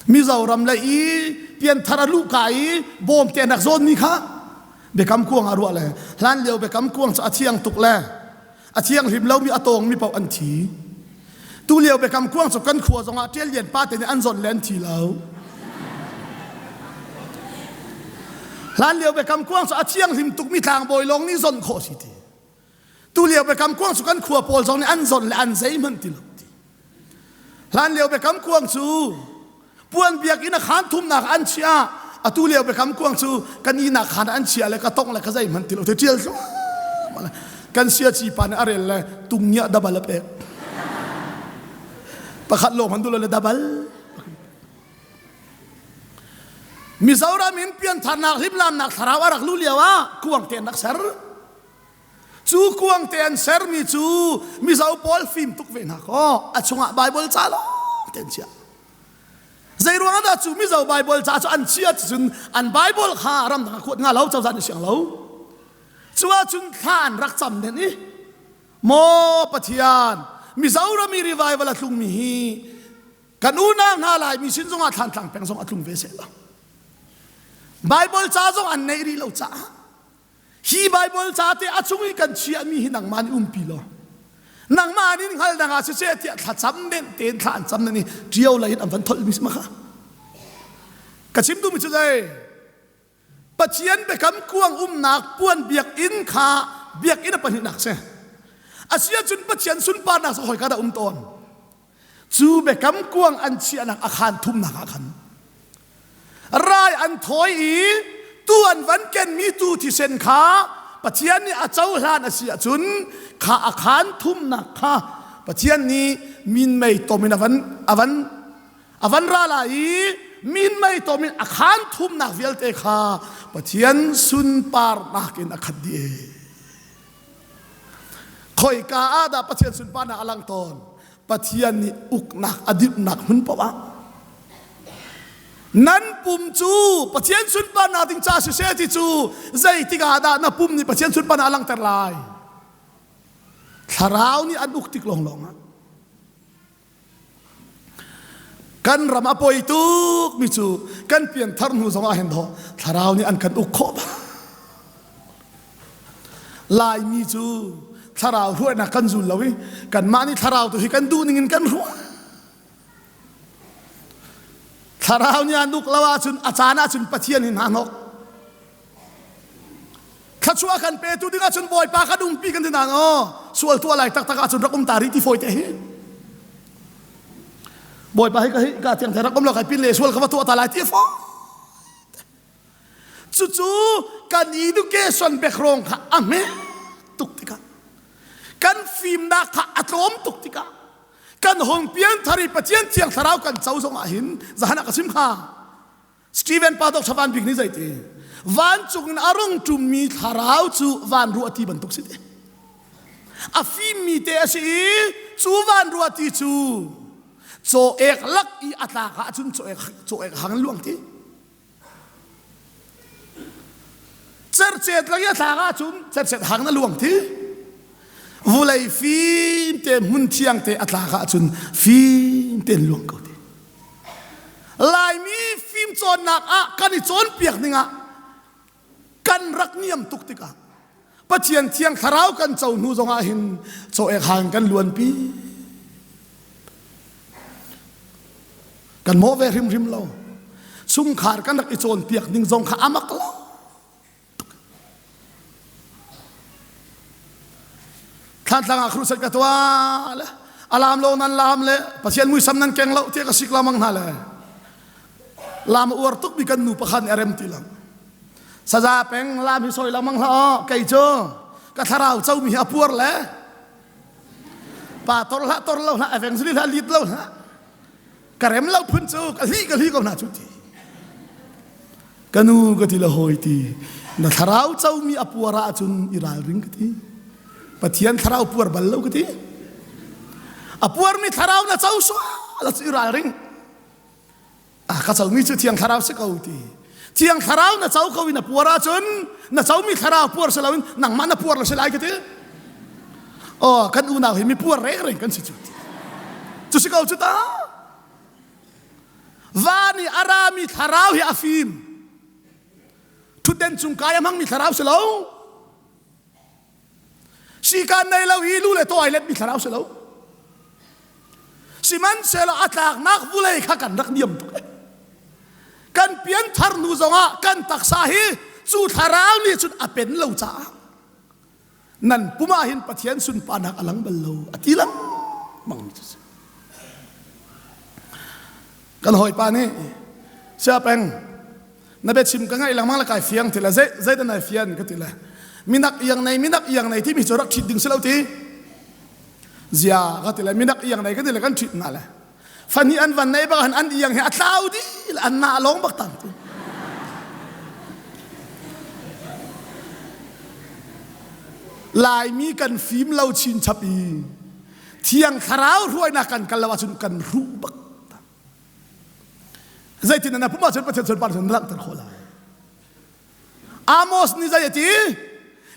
Mizoram le i pianthar a luhka i bawm te nak zawn mi kha biakam kuang ah ruah le hlan lio biakam kuang cu a thiang tuk le a thianghlim lomi a tawngmi paoh an thi. Tu lio biakam kuang cu kan khua zongah ṭial lian pa te nih an zawnh le an thi lo. Hlan lio biakam kuang cu a thianghlim tukmi tlangbawi lawng nih zawnh khawh si ti. Tu lio biakam kuang cu kan khua pawl zong nih an zawnh le an zeihmanh ti lo ti. Hlan lio biakam kuang cu puan biakinn a khaan thumnak an chiah atu lio biakam kuang cu kan ihnak khaan an chia le ka tong le ka zeihmanh ti lo te ṭial thluahmah kan sia ci pa nih a rel le tungngiah dabal a pek pakhat lawng han duh le dabal Mizoram in piantharnak hlimlamnak thlarau a rak lu lio ah kuang te an rak ser Cu kuangte an sermi cu Mizo pawl fim tuk ve hna kaw a chungah Baibal ca lawng te an chiah. Zei ruangah dah cu Mizo Baibal ca cu an chiah cun an Baibal kha ramdang a kuat nga lo cozah nih siang lo. Cu ahcun thla an rak cam den i maw Pathian Mizoram i revival a tlungmi hi kan unau hna Laimi sin zongah Thlantlang peng zong a tlung ve seh law. Baibal ca zong an neih rih lo caah Hi Baibal ca te a chung i kan chiahmi hi nangmah nih umpi law nangmah nih hngal dang ah siseh tiah thlacam den tein thla an cam nan i ṭio lei in an van tholh mi si ma kha ka chim duhmi cu zei Pathian biakam kuang umnak puan biakinn kha biakinn a pahnihnak si asiahcun Pathian sunparnak cu hoi ka dah um tawn Cu biakam kuang an chiahnak a khaan thumnak ah khan rai an thawi i tu an van kenmi tu thisen kha Pathian nih a cohlan a si ahcun kha a khaan thumnak kha Pathian nih minmei tom in a van a van a van ra lai i minmei tom in a khaan thumnak vialte kha Pathian sunparnak in a khat dih ee. Khoika ah dah Pathian sunparnak a lang tawn? Pathian nih uknak a dirhnak hmun paoh ah. Nan pum cu Pathian sunparnak ding ca siseh ti cu zeitik ah dah na pum nih Pathian sunparnak a langhter lai? Thlarau nih an uk tik lawnglawng ah. Kan ram a poi tuk mi cu kan pianthar hnu zong ah hin dawh thlarau nih an kan uk khawh bak. Laimi cu thlarau hruainak kan zul lo i kanmah nih thlarau tu hi kan duh ning in kan ruah. Thlarau nih an uk lo ahcun a caan ahcun Pathian hi hna hnok. Thluachuah kan petu ding ahcun Bawipa kan umpi kan ti nain aw sual tuah lai taktak ahcun rak um ta rih ti fawi te hi. Bawipa hi ka hi ka tiang rak um lo kai pin le sual ka va tuah ta lai ti fawi. Cucu kan education background kha a hme tuk tikah kan fimnak kha a tlawm tuk tikah kan hong pian thar i Pathian thiang thlarau kan co zong ah hin zahan ah ka chim kha Stephen pa Dr. Van Bik nih zeiti vancung in a rung ṭummi thlarau cu van ruahti bantuk si te a fimmi te a si i cu van ruahti cu caw ek lak i a tlak ahcun caw ek caw ek hang in luang ti cercet lak i a tlak ahcun cercet hang na luang ti vulei fim te hmun thiang te a tlak ahcun fim tein luang ko ti Laimi fimcawnnak ah kan i cawnpiak ning ah kan rak niam tuk tikah Pathian thiang thlarau kan co hnu zongah hin caw ek hang kan luanpi. Kan mawh ve hrimhrim lo. Chungkhar kan rak i cawnpiak ning zong kha amak lo. Thlantlang ah crusade ka tuah le alam lo nan lam le Pathian muisam nan keng lo tiah ka sik lamang hna le lam uar tuk mi kan nu pakhat nih a rem ti lo saza peng lam hi soi lamang hlah aw kei cu ka thlarau co mi hi a puar le pa tor hlah tor lo hlah evangelist hlah lit lo hlah ka rem lo phun cu ka hli ka hli ko hna cu ti ka nu ka ti le hawi ti na thlarau comi a puar ahcun i ralring ka ti pathian thlarau puar bal lo ka ti. A puarmi thlarau na co sual a ralring. A ka comi cu thiang thlarau si ko ti. Thiang thlarau na co ko in a puar ahcun na comi thlarau puar si loin nangmah na puar lo si lai ka ti. Oh, kan unau hi mi puar reng reng kan si cu. Cu si ko cu ta. Van i a rami thlarau hi a fim. Thutden cung kai a hmangmi thlarau si lo. Sikan nei lo i lu le taw ai letmi thlarau si lo. Sihmanhsehlaw a tlaknak vulei kha kan rak niam tuk. Kan pianthar hnu zongah kan taksa hi cu thlarau nih cun a pen lo caah nan pum ah hin Pathian sunparnak a lang bal lo a ti lengmang mi cu si. Kan hawipa nih siapeng na biachim ka ngaih lengmang le kai fiang ti le zei zeidah nai fian ka ti le minak iang nei minak iang nei timi cu rak ṭhit ding si lo ti zia ka ti le minak iang nei ka ti le kan ṭhit na le fani an van nei bak an iang hi a tlau dih le an na lawng bak tang ti Laimi kan fim lo chin chap i thiang thlarau hruainak kan kal lo ahcun kan hruh bak Zeitin na pum ahcun Pathian sunpar cun na langhter khawh lai. Amos nih zei a ti?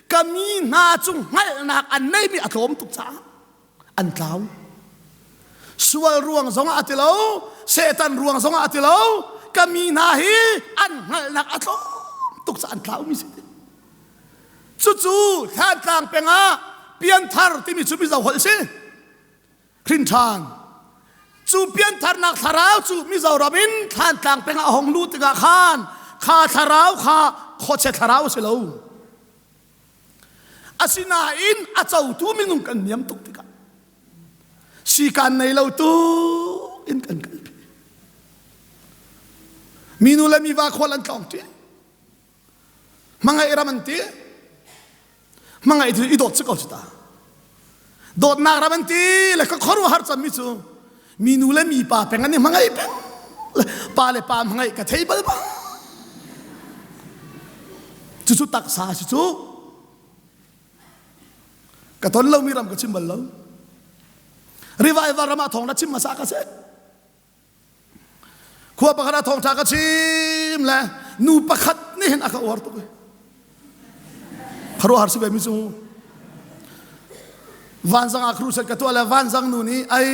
Ka mi hna cu hngalhnak an neimi a tlawm tuk caah an tlau. Sual ruang zongah a ti lo, Satan ruang zongah a ti lo, ka mi hna hi an hngalhnak a tlawm tuk caah an tlaumi si. Cucu Thlantlang peng ah pianthar timi cu Mizo holh si. Hrin ṭhan. Cu piantharnak thlarau cu Mizoram in Thlantlang peng ah a hong luh tikah khan kha thlarau kha khuachia thlarau a si lo. Asinain a cotu minung kan niam tuk tikah sikaan nei lo tuk in kan kalpi. Minu le miva khual an tlawng ṭi. Hmangaih ram an ti. Hmangaih cu i dawt si ko cu ta. Dawtnak ram an ti le ka khuaruahhar cemmi cu minu le mipa peng an i hmangaih peng le pa le pa hmangaih ka thei bal bang. Cucu taksa si cu. Ka ton lomi ram ka chim bal lo. Revival ram ah thawng na chim hmasa ka si. Khua pakhat ah thawngṭha ka chim le nu pakhat nih hin a ka uar tuk i khuaruahhar si ve mi cu vanzang ah crusade ka tuah le vanzang nu nih ai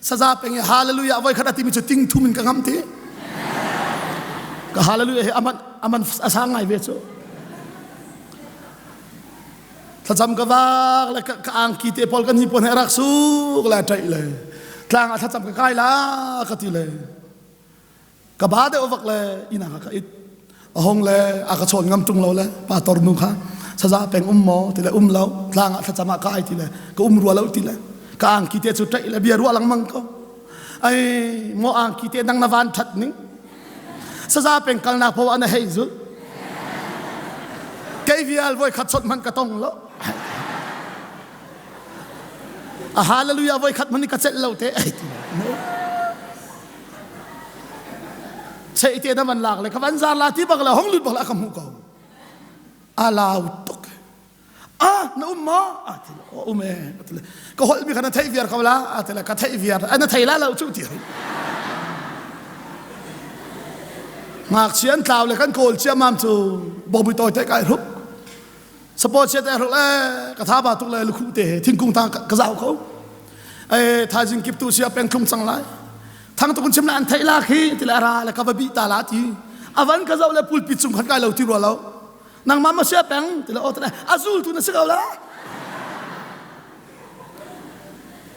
saza peng i hallelujah voi khat a timi cu ting thum in ka ngam ti ka hallelujah hi aman aman a sang ngai ve cu Thlacam ka vak le ka angki te pawl kan hi puan he rak suk le ṭaih le tlang ah thlacam ka kai la ka ti le ka ba deuh vak le inn ah ka it a hong le a ka chawn ngam ṭung lo le pastor nu kha saza peng um maw ti le um lo tlang ah thlacam ah kai ti le ka um rua lo ti le ka angki te cu ṭaih le bia ruah lengmang ko ai maw angki te dang na van ṭhat ning Saza peng kalnak poah na hei zul. Kei vial voi khat chawt hmanh ka tong lo. A hallelujah voi khat hmanh ka celh lo te ai ti. Sei te na van lak le ka van zar la ti bak le hong lut bak la ka hmuh ko. A lau tuk. Ah na um maw? A ti le um e. A ti le ka holh mi kha na theih viar ko la. A ti le ka theih viar. A na thei la lo cu ti. Ngakchia an tlau le kan kawl ciammam cu bawmi tawi te kai hrup. Support chia te hruk le ka tha ba tuk le lukhu te he thingkung tang ka zau ko. E thaizing kip tu sia peng thlung cang lai. Thang tukun chim la an theih la khi ti le ra le ka va bi ta la ti. Avan ka zau le pulpit cung khan kai lo ti rua lo. Nangmah ma sia peng ti le aw a zultu na si ko la.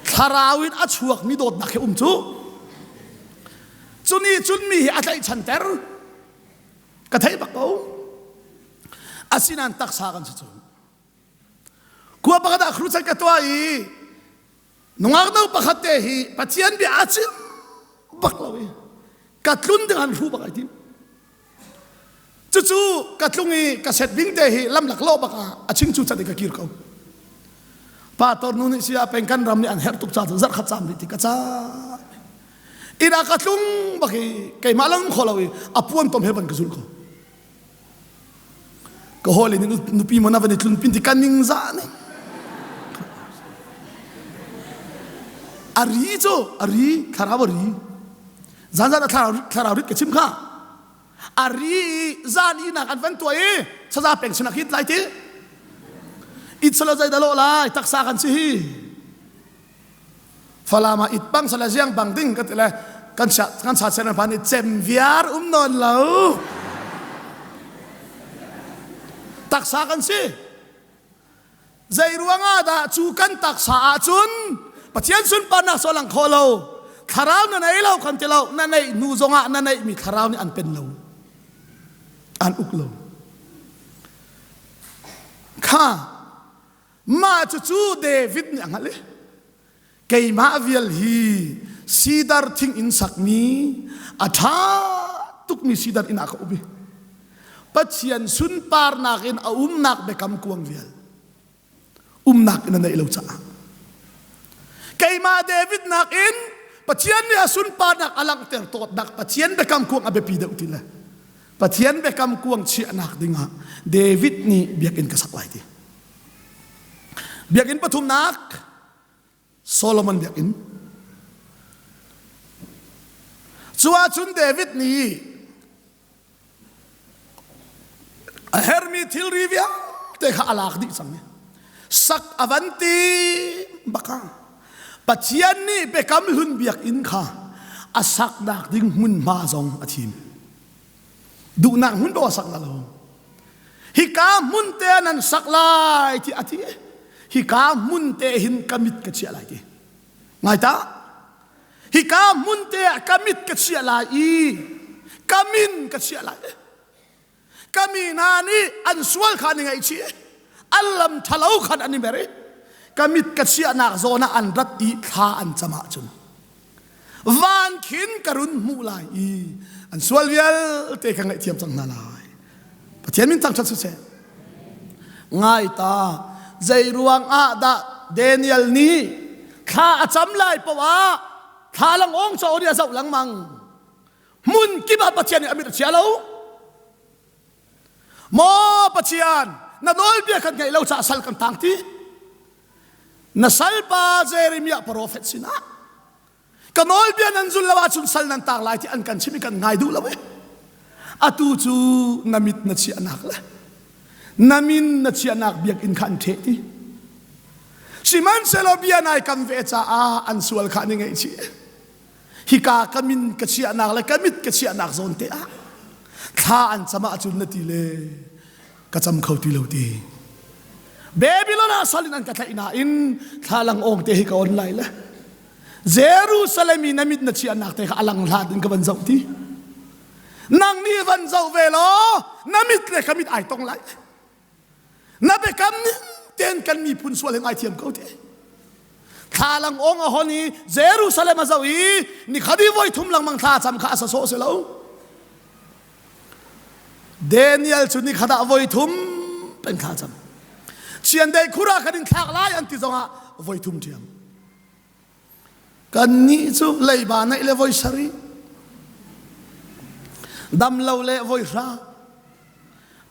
Thlarau in a chuakmi dawtnak he um cu. Cu nih cun mi hi a tlaihchanter. Ka theih bak ko. Asinain taksa kan si cu. Khua pakhat ah crusade ka tuah i nungak no pakhat te hi Pathian bia a chim bak lo i ka tlun ding an hru bak ai tim. Cucu ka tlung i ka set ding te hi lamlak lo bak ah a ching cu cat i ka kir ko. Pastor nu nih sia peng kan ram nih an herh tuk ca zarh khat caam rih ti ka ca. Inn ah ka tlung bak i keimah lang kho lo i a puan tom he van ka zul ko. Ka hawi nih nupi mo na van i tlun pin ti ka ning za ning. A ri cu a ri thlarau a ri. Zan zan a thlarau rit ka chim kha. A ri i zan ihnak an van tuah i saza peng sinak hit lai ti. It salo zei dah lawh lai taksa kan si hi. Falam ah it bang sala ziang bang ding ka ti le kan kan sa sen pa nih cem viar um nawn lo. Taksa kan si. Zei ruangah dah cu kan taksa ahcun Pathian sunparnak so lang kho lo. Thlarau na nei lo kan ti lo. Na neih hnu zongah na neihmi thlarau nih an pen lo. An uk lo. Kha Mah cucu David nih a hngalh i keimah vial hi sidar thing in sakmi a ṭha tukmi sidar inn ah ka um i Pathian sunparnak in a umnak biakam kuang vial umnak in a neih lo caah keimah David nakin Pathian nih a sunparnak a langhter tawtnak Pathian biakam kuang a biapi deuh ti le Pathian biakam kuang chiahnak dingah David nih biakinn ka sak lai ti. Biakinn pathumnak Solomon biakinn. Cu ahcun David nih a hermi thilri vialte kha a lak dih cang i sak a van ti baka Pathian nih biakam hlun biakinn kha a saknak ding hmunhma zong a thim. Duhnak hmun paoh a sak la lo. Hika hmun te ah nan sak lai ti a ti. Hika hmun te hin ka mit ka chiah lai ti. Ngai ta. Hika hmun te ah ka mit ka chiah lai i ka min ka chiah lai. Ka mi hna nih an sual kha an i ngaihchih i an lam ṭhalo khan an i mer i ka mit ka chiahnak zawn ah an rat i thla an cam ahcun van khin ka run hmuh lai i an sual vialte ka ngaihthiam cang hna lai. Pathian min thangṭhat siseh. Ngai ta, zei ruang ah dah Daniel nih thla a cam lai paoh ah thla langawng caw nih a zoh lengmang. Hmun kip ah Pathian nih a mit a chia lo. Maw Pathian, na nawlbia kan ngaih lo caah sal kan tang ti. Na salpa Jeremiah profet sinah ka nawlbia nan zul lo ahcun sal nan tang lai ti an kan chim i kan ngai duh lo e. Atu cu na mit na chiahnak le na min na chiahnak biakinn kha an ṭheh ti. Sihmanhsehlaw bia nai kam ve caah an sual kha an i ngaihchih. Hika ka min ka chiahnak le ka mit ka chiahnak zawn te ah thla an cam ahcun na ti le ka cam kho ti lo ti. Babylon ah sal in an ka tlaih nain thlalang awng te hi ka on lai le Jerusalem i na mit na chiahnak te kha a lang hlat in ka van zoh ti. Nang nih van zoh ve law na mit le ka mit ai tong lai. Na biakam ning tein kan miphun sual hi ngaithiam ko ti. Thlalang ong a hon i Jerusalem a zoh i nikhati voi thum lengmang thla cam kha a sa sawh si lo. Daniel cu nikhat ah voi thum peng thla cam. Chiandeih khur ah kan in thlak lai an ti zongah voi thum ṭhiam. Kannih cu leiba neih le voi sarih, dam lo le voi hra,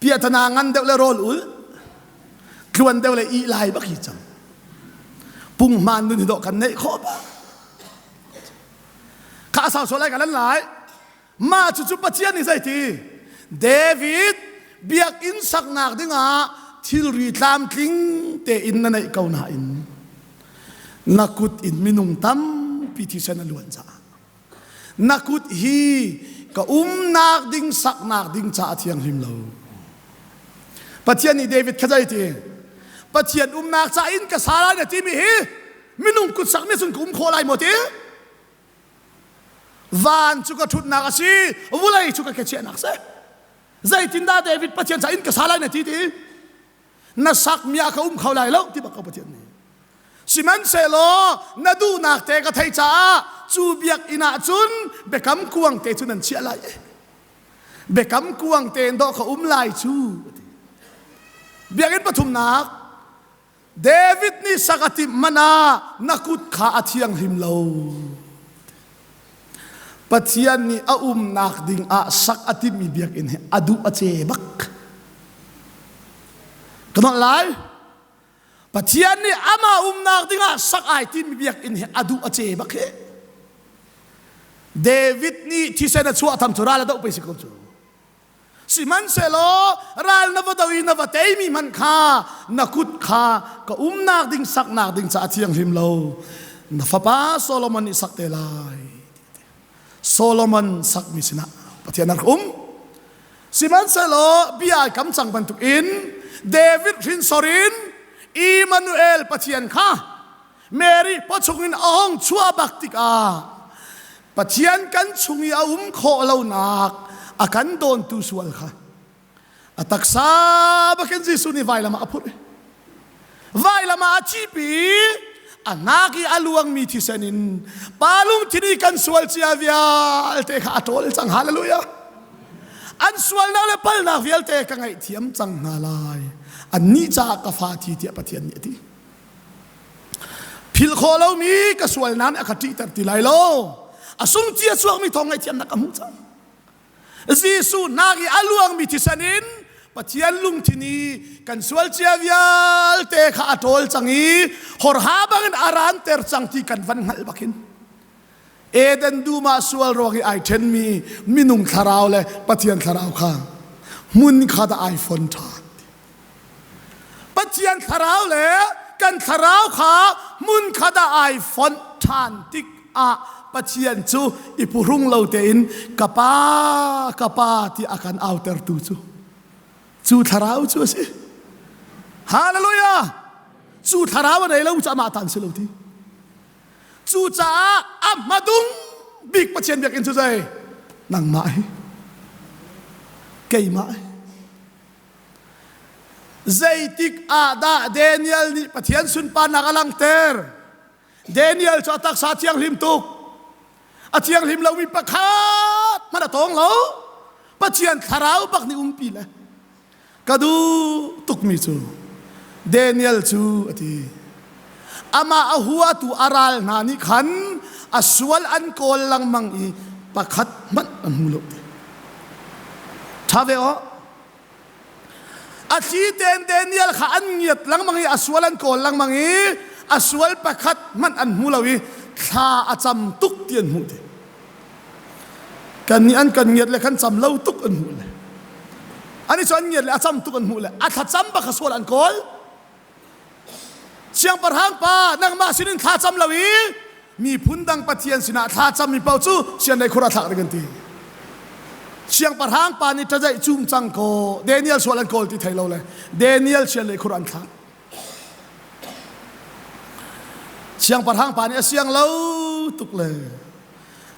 piahtana ngan deuh le rawl ul, tluan deuh le ih lai bak hi cang. Punghman nun hi dawh kan neih khawh ba. Kha sau sual lai ka lan lai. Mah cucu Pathian nih zeiti? David biakinn saknak dingah thilri tlamtling tein na neih ko nain na kut in minung tampi thisen a luan caah na kut hi ka umnak ding saknak ding caah thianghlim lo. Pathian nih David kha zeiti? Pathian umnak ca in ka sa lai na timi hi minung kut sakmi cun ka um khawh lai maw ti? Van cu ka ṭhutnak a si, vulei cu ka kechiahnak si. Zeitindah David Pathian ca inn ka sa lai na ti ti? Na sakmi ah ka um kho lai lo ti bak ko Pathian nih. Sihmanhsehlaw na duhnak te ka theih caah cu biakinn ah cun biakam kuang te cu nan chiah lai. Biakam kuang te in dawh ka um lai cu. Biakinn pathumnak David nih sak a timh hmanh ah na kut kha a thianghlim lo. Pathian nih a umnak ding ah sak a timhmi biakinn hi a duh a ce bak. Ka nolh lai. Pathian nih amah umnak dingah sak ai timi biakinn hi a duh a ce bak hi. David nih thisen a chuah tham cu ral a doh pei si ko cu. Sihmanhsehlaw ral na va do i na va teimi hmanh kha na kut kha ka umnak ding saknak ding caah thianghlim lo. Na fapa Solomon nih sak te lai. Solomon sakmi sinah Pathian a rak um. Sihmanhsehlaw bia ai kam cang bantukin David hrinsor in Immanuel Pathian kha Mary pawchung in a hong chuah bak tikah Pathian kan chung i a um khawh lonak a kan dawntu sual kha a taksa bakin Jesuh nih vailam ah a phurh i vailam ah a cipi a hnak i a luangmi thisen in pa lungthin i kan sual cia vialte kha a ṭawl cang. Hallelujah! An sualnak le palnak vialte ka ngaihthiam cang hna lai, annih caah ka fa thi, tiah Pathian nih a ti. Philh khawh lomi ka sualnak nih a ka ṭihter ti lai lo. A sung cia chuakmi thawng ngaihthiamnak ka hmuh cang. Jesuh hnak i a luangmi thisen in Pathian lungthin i kan sual cia vialte kha a ṭawl cang i horha bangin a ranter cang ti kan van hngalh bakin Eden dum ah sual ruang i ai ṭhenmi minung thlarau le Pathian thlarau kha hmun khat ah ai fon ṭhan. Pathian thlarau le kan thlarau kha hmun khat ah ai fonh ṭhan tik ah Pathian cu i phuhrung lo tein ka pa, ka pa ti a kan autertu cu cu thlarau cu a si. Hallelujah! Cu thlarau a nei lo cu amah tan si lo ti. Cucaah a hmadung bik Pathian biakinn cu zei? Nangmah hi. Keimah hi. Zeitik ah dah Daniel nih Pathian sunparnak a langhter? Daniel cu a taksa thianghlim tuk. A thianghlim lomi pakhat hmanh a tawng lo. Pathian thlarau bak nih umpi le ka duh tukmi cu Daniel cu a ti. Amah a huatu a ral hna nih khan a sual an kawl lengmang i pakhat hmanh an hmu lo ti. Ṭha ve aw. A thli tein Daniel kha an ngiat lengmang i a sual an kawl lengmang i a sual pakhat hmanh an hmu lo i thla a cam tuk ti an hmuh ti. Kan nih an kan ngiat le kan cam lo tuk an hmuh le. Ani cu an ngiat le a cam tuk an hmuh le a thlacam bak a sual an kawl. Siangpahrang pa, nangmah sinin thla cam lo i miphun dang pathian sinah thla cammi paoh cu sianlei khur ah thlak ding an ti. Siangpahrang pa nih ṭazaih cum cang kaw Daniel sual an kawl ti thei lo le Daniel sianlei khur an thlak. Siangpahrang pa nih a siang lo tuk le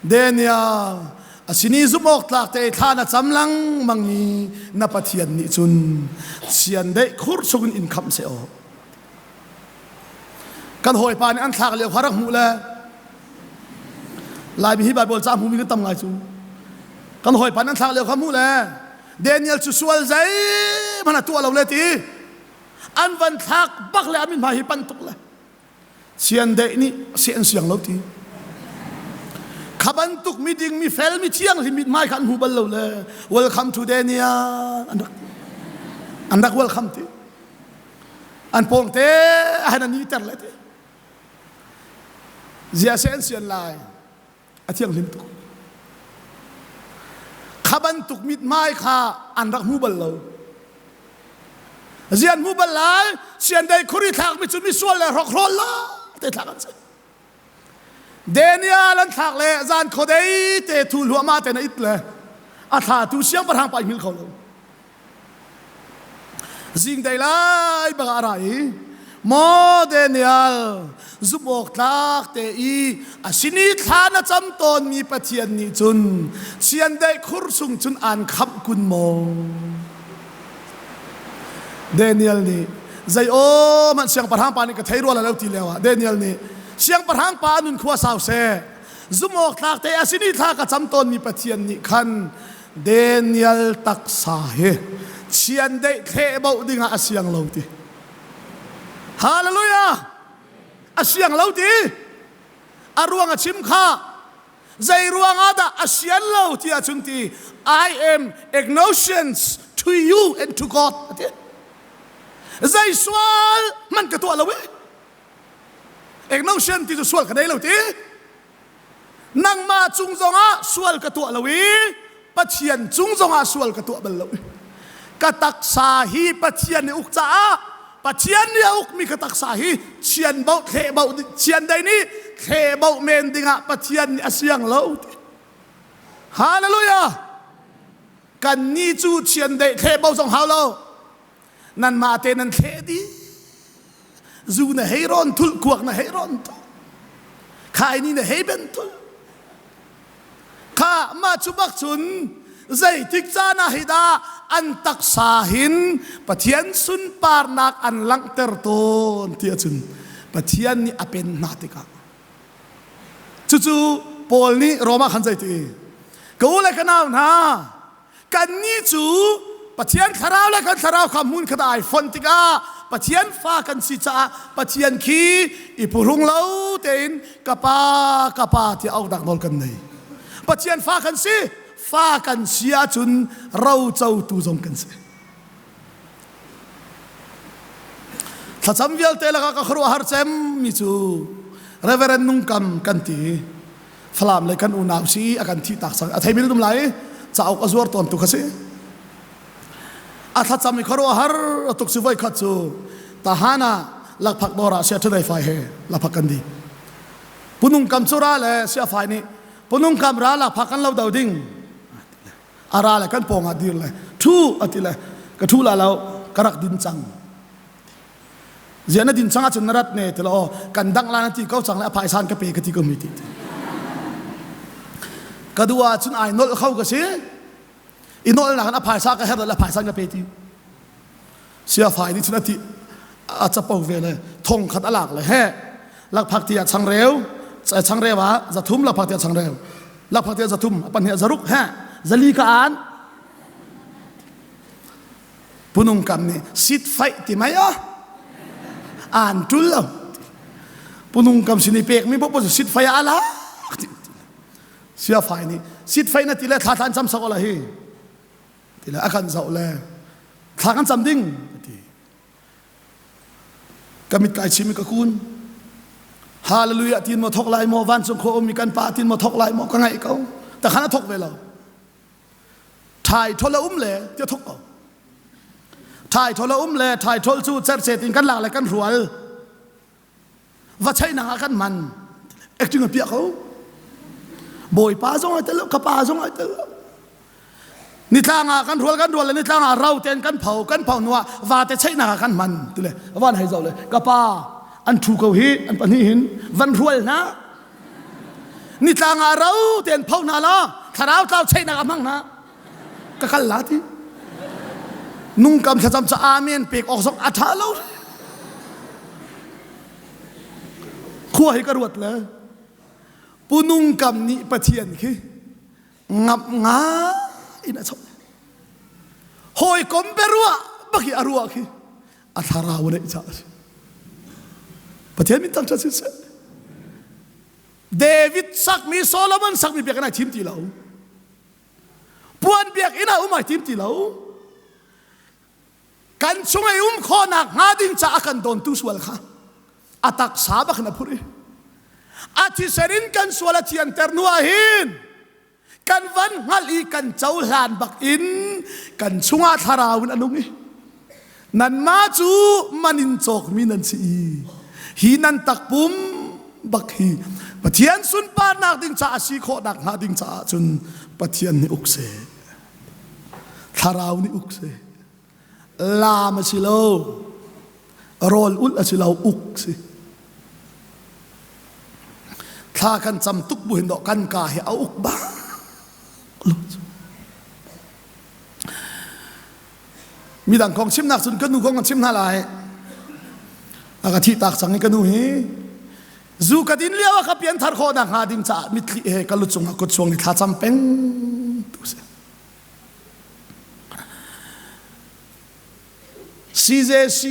Daniel a sin i zumh awk tlak te thla na cam lengmang i na Pathian nih cun chiandeih khur chungin in khamh seh aw. Kan hawipa nih an thlak lio kha rak hmuh le Laimi hi Baibal ca hmumi kan tam ngai cu. Kan hawipa nih an thlak lio kha hmuh le Daniel cu sual zeihmanh a tuah lo le ti an van thlak bak le a mithmai hi pan tuk le Chiandeih nih si an siang lo ti. Kha bantuk miding mi fel mi thianghlim mithmai kha an hmu bal lo le welcome to Daniel an rak an rak welcome ti. An pawng te han an iter le ti. Zia se an sian lai. A thianghlim tuk. Kha bantuk mithmai kha an rak hmu bal lo. Zian hmu bal lai, siandei khuri thlakmi cu misual le hrokhrawl la te thlak an si. Daniel an thlak le zan khodei te thu hluahmah te na it le a thla tu siangpahrang pa i hngilh kho lo. Zing dei lai bang a ra i maw Daniel, zumh awk tlak te i a sin i thla na cam tawnmi Pathian nih cun chiandeih khur chung cun aan khamh kun maw? Daniel nih zei aw hmanh siangpahrang pa nih ka thei rua lo ti lio ah Daniel nih, siangpahrang pa nun khua sau seh, zumh awk tlak te a sin i thla ka cam tawnmi Pathian nih khan Daniel taksa hi chiandeih thleh boh dingah a siang lo ti. Hallelujah! A siang lo ti. A ruang a chim kha. Zei ruangah dah a sian lo ti ahcun ti, I am agnostic to you and to God, a ti. Zei sual man ka tuah lo e. Ek no sian ti cu sual ka nei lo ti. Nangmah cung zongah sual ka tuah lo i Pathian cung zongah sual ka tuah bal lo. Ka taksa hi Pathian nih uk caah Pathian nih a ukmi ka taksa hi chian boh thleh boh chian dei nih thleh boh men dingah Pathian nih a siang lo ti. Hallelujah! Kan nih cu chian dei thleh boh zong hau lo. Nanmah te nan thleh dih. Zu na hei rawn thul, kuak na hei rawn thul. Khai ni na hei ben thul. Kha mah cu bak cun zeitik caan ah hi dah an taksa hin Pathian sunparnak an langhter tawn ti ahcun Pathian nih a pen hna tikah cucu Paul nih Roma khan zei ti ka u le ka nau hna Kannih cu Pathian thlarau le kan thlarau kha hmun khat ah ai fonh tikah Pathian fa kan si caah Pathian khi i phuhrung lo tein ka pa ka pa tiah auhnak nawl kan nei. Pathian fa kan si, fa kan si ahcun rocotu zong kan si. Thlacam vialte lakah ka khuaruahhar cem mi cu Reverend Nungkam kan ti. Falam le kan unau si a kan thih tak cang. A thei mi dum lai cauk a zuar tawn tu kha si. A thlacam i khuaruahhar tuk si voi khat cu tahana lakphak dawr ah sia ṭhadai fai he lakphak kan di. Punung kam cu ra le sia fai nih punung kam ra lakphak kan lo do ding. A ra le kan pawng ah dir le ṭhu a ti le ka ṭhu la lo ka rak din cang. Zian na din cang ahcun na rat ne ti lo kan dangh la na ti ko cang le a phaisan ka pe ka ti ko mi ti. Ka duh ahcun ai nolh kho ka si. I nolh nak in a phaisa ka herh le a phaisan ka pe ti. Sia fai nih cun a ti a capo ve le thong khat a lak le he lakphak ti ah changreu changreu ah zathum lakphak ti ah changreu lakphak ti ah zathum a pahnih ah zaruk he zali ka an Punung kam nih sit faih ti mai ah an tul lo. Punung kam sin i pek mi popo sit fai ah ala ti. Sia fai nih sit fai na ti le thla thlan cam sak ola hi. Ti le akan zoh le thla kan cam ding ti. Ka mit kai chim i ka kun. Hallelujah tin mo thok lai mo vancung khua um mi kan pa tin mo thok lai mo ka ngaih ko. Ta khan a thok ve lo. Thai thol a um le ti thok ko. Thai thol a um le thai thol cu cercet in kan lak le kan rual. Va chainak ah kan man. Acting a piah ko. Bawipa zong ai tel lo, ka pa zong ai tel lo. Nitlang ah kan rual kan rual le nitlang ah rau ten kan pho kan pho nuah vate cheihnak ah kan man tile van hei zoh le ka pa an thu ko hi an pahnih hin van rual hna nitlang ah ro ten pho hna la thlarau tlau cheihnak ah hmang hna ka kal la ti nungkam thlacam ca amen pek awk zong a ṭha lo khua hi ka ruat le punungkam nih pathian khi ngamh nga in a chawh hawikom beruah bak hi a ruah khi a thlarau neih caah a si Pathian min thangṭhat siseh David sakmi Solomon sakmi biakinn ai thim ti lo puan biakinn ah um ai tim ti lo kan chung i um khawhnak hnga ding caah kan dawntu sual kha a taksa bak in a phurh i a thisen in kan sual a thianter hnu ah hin kan van hngalh i kan cohlan bak in kan chungah thlarau in a nung i nanmah cu man in cawkmi nan si i hi nan takpum bak hi Pathian sunparnak ding caah si khawhnak hnga ding caah cun Pathian nih uk seh thlarau nih uk seh laam a si lo rawl ulh a si lo uk si thla kan cam tuk bu hin dawh kan ka hi a uk bak midang kong chimnak cun ka nu kong kan chim hna lai a ka thih tak cang i ka nu hi zu ka din lio ah ka pian thar khawh nak hnga ding caah mitthli he ka lu cungah kut chuang i thla cam peng tu si CJC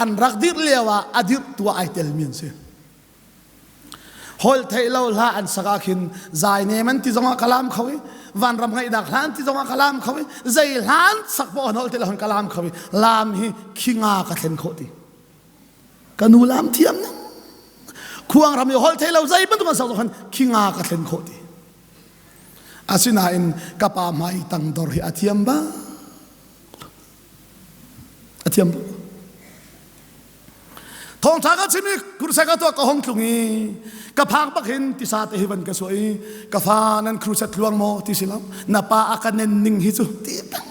an rak dirh lio ah a dirh tu ah ai telmi an si. Holh theih lo hla an sak ah khin zai nem an ti zongah ka lam kho i vanram ngaihnak hla an ti zongah ka lam kho i zei hla an sak poah an holh ti lo ka lam kho i lam hi khinga ka thlen khawh ti. Ka nu lam thiam ning. Khuang ram i holh thei lo zei bantuk an sak zong khan khinga ka thlen khawh ti. Asinain ka pa hmai tangdor hi a thiam bak. A thiam bak. Thawngṭha ka chim i crusade ka tuah ka hong tlung i ka phak bak hin tisa te hi van ka suah i ka fa nan crusade tluang maw ti si lo na pa a ka nen ning hi cu ti bak.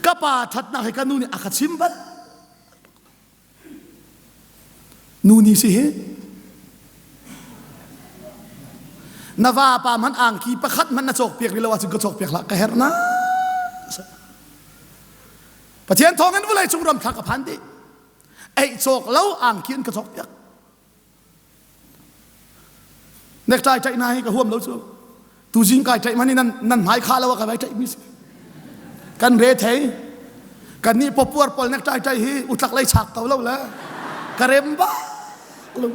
Ka pa ṭhatnak hi ka nu nih a ka chim bal. Nu nih si hi na vapa hmanh angki pakhat hmanh na cawk piak rih lo ahcun ka cawk piak hlah ka herh na. Pathian thawng in vawlei cung ram thla ka phan dih. Ei cawk lo angki an ka cawk piak. Necktie ṭaih hna hi ka huam lo cu. Tuzing kai ṭaih man i nan nan hmai kha lo ah ka vai ṭaih mi si. Kan re thei. Kan nih popuar pawl necktie ṭaih hi utlak lei chak to lo le ka rem ba lo.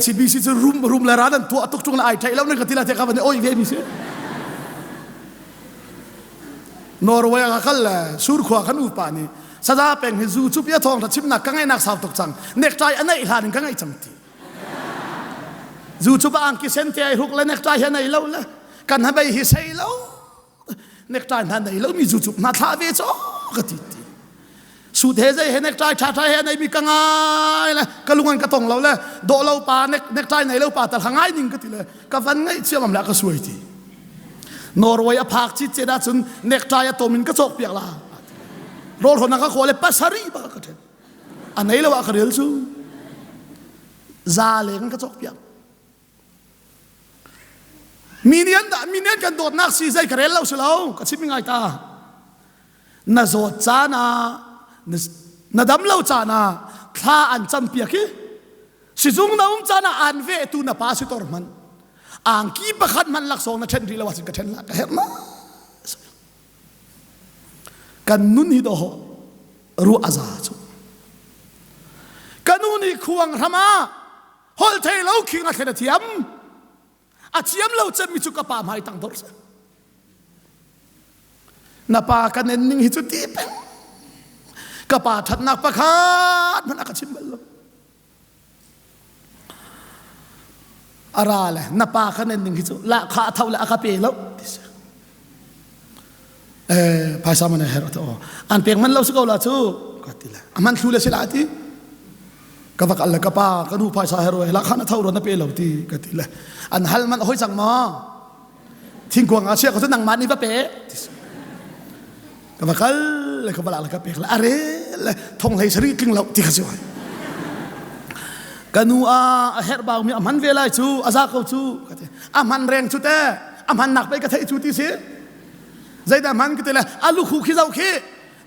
HBC cu rum rum le ran an tuah tuk ṭung le ai ṭaih lo nan ka ti la te ka van i oi ve mi si. Norway ah ka kal le surkhua kan upa nih saza peng hi zu cu pia thawng tha chimnak ka ngaihnak sau tuk cang necktie a neih hlan in ka ngaih cang ti zu cu ba angki sen te ai hruk le necktie hi nei lo le kan ha bei hi sei lo necktie hna nei lo mi zu cu hna thlah ve cho ka ti ti Sut he zei he necktie ṭha ṭha he nei mi ka ngai le ka lungan ka tong lo le dawh lo pa necktie nei lo pa tal ha ngai ning ka ti le ka van ngaih chiam la ka suai ti. Norway a phak chi che da cun necktie a tom in ka cawk piak la. Rawl hron ka khaw le pasari ba ka then. A nei lo ah ka rel cu. Za leng ka cawk piak. Mi nih an mi nih an kan dawtnak si zei ka rel lo si lo ka chim ngai ta. Na zawt caan ah na dam lo caan ah thla an cam piak hi sizung na um caan ah an ve tu na pa si tor hman angki pakhat hman laksawng na ṭhen rih lo ahcun ka ṭhen la ka herh ma kan nun hi doh ruah a za cu ka nu nih khuang hram ah holh thei lo khing a thlen a thiam a thiam lo cemmi cu ka pa hmai tang dor si na pa kan en ning hi cu ti peng ka pa thatnak pakhat hmanh a ka chim bal lo ara le na pa kan en ning hi cu la kha a tho le a ka pe lo ti si eh phaisa man her to an pek man lo si ko la cu ka ti le a man thlu le si la ti ka vak al le ka pa ka nu phaisa her la khan a tho ro na pe lo ti ka ti le an hal man hoi cang ma thingkuang a sia ko cu nangmah nih va pe ti ka va kal le ka va la ka pek le are le thong hlei sari tling lo ti kha si hoi ka nu a a herh bau mi a hman ve lai cu a za ko cu ka ti a hman reng cu te a hman nak pei ka theih cu ti si zeidah hman ka ti le a lukhu khi zo khi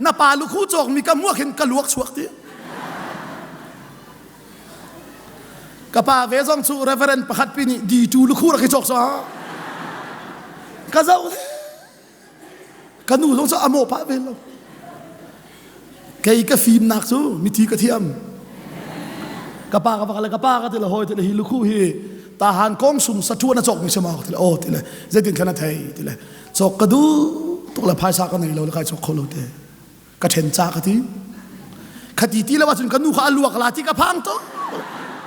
na pa lukhu cawk mi ka muak hin ka luak chuak ti ka pa ve zong cu reverend pakhat pi nih D2 lukhu rak i cawk so ka zoh ka nu zong cu a mawh pah ve lo kei ka fimnak cu mithi ka thiam ka pa ka va le ka pa ka ti le hoi ti le hi lukhu hi tahan kong sum satuan a cawk mi sama ti le oh ti le zeitin khan a thei ti le cawk ka du tuk le phaisa ka nei lo le kai cawk kho lo te ka then cha ka ti khati ti lo ahcun ka nu kha a luak la ti ka phang to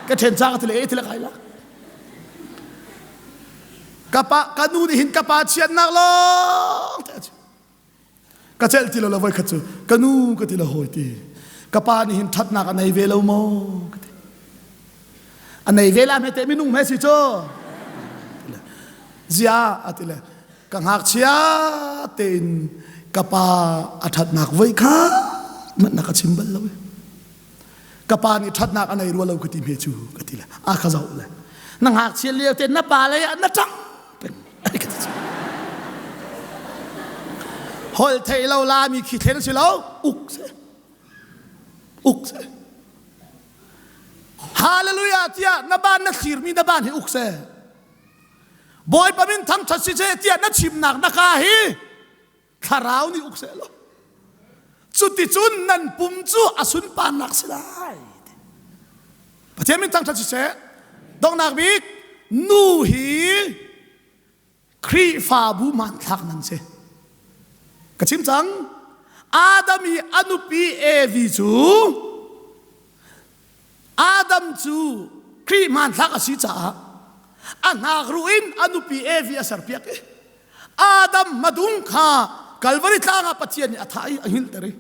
ka then cha ka ti le e ti le kai la ka pa ka nu nih hin ka pa chiatnak lawng te ka celh ti lo le voi khat cu ka nu ka ti le hawi ti ka pa nih hin ṭhatnak a nei ve lo maw ka ti a nei ve la hme te minung hme si cu zia a ti le ka ngakchia tein ka pa a ṭhatnak voi kha manh na ka chim bal lo ka pa nih ṭhatnak a nei rua lo ka ti hme cu ka ti le a ka zoh le na ngakchia lio te na pa lei ah na ṭang peng ai ka ti cu hol thei lo la mi khi thlen si lo uk si uk si hallelujah tiah na ban na thlir mi na ban hi uk se Bawipa min thangṭhat si seh tiah na chimnak na ka hi thlarau nih uk seh law cuticun nan pum cu a sunparnak si lai. Pathian min thangṭhat siseh. Donghnak bik nu hi Khrihfabu hmanthlak nan si. Ka chim cang. Adam i a nupi Evi cu Adam cu Khrih hmanthlak a si caah a hnakruh in a nupi Evi a serpiak i Adam hmadung kha Kalvari tlang ah Pathian nih a thah i a hngilhter i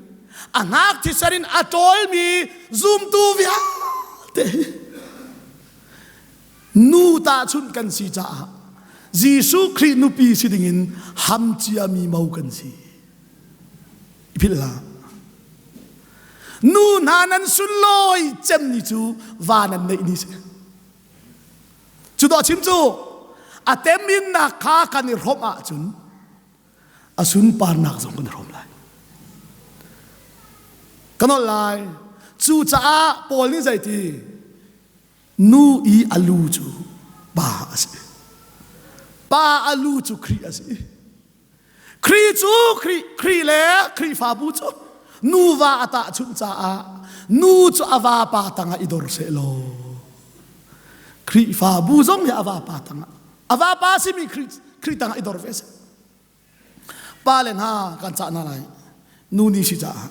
a hnak thisen in a ṭawlmi zumtu vialte hi nu tahchunh kan si caah Jesuh Khrih nupi si dingin ham ciami mo kan si. I philh hlah. Nu hna nan sunlawi cem ni cu va nan neih ni si. Cu dawh chim cu a teminnak kha kan i hrawmh ahcun a sunparnak zong kan i hrawm lai. Ka nolh lai. Cucaah Paul nih zeiti nu i a lu cu pa a si. Pa a lu cu Khrih a si. Khrih cu Khrih Khrih le Khrihfabu cu nuva a tahchunh caah nu cu a vapa tangah i dor seh law Khrihfabu zong hi a vapa tangah a vapa simi Khrih Khrih tangah i dor ve seh. Pa le hna kan cah hna lai nu nih si caah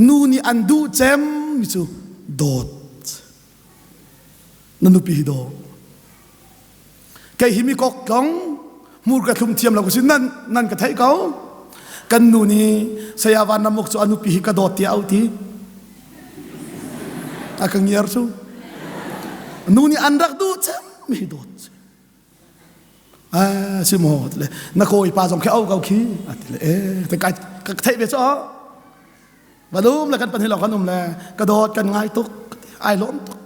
nu nih an duh cem mi cu dawt na nupi hi daw Kei hi mi kok tlong hmur ka thlum thiam lo ka si nan nan ka theih ko. Kan nu nih saya van ramuk cu a nupi hi ka dawt tiah au ti. A ka ngiar cu. Nu nih an rak duh cem mi hi dawt. Ah si maw le na kawi pa zong khi au ko khi a ti le eh te kai ka theih ve cu Valum le kan pan hi lawng kan um le ka dawt kan ngai tuk ai lawm tuk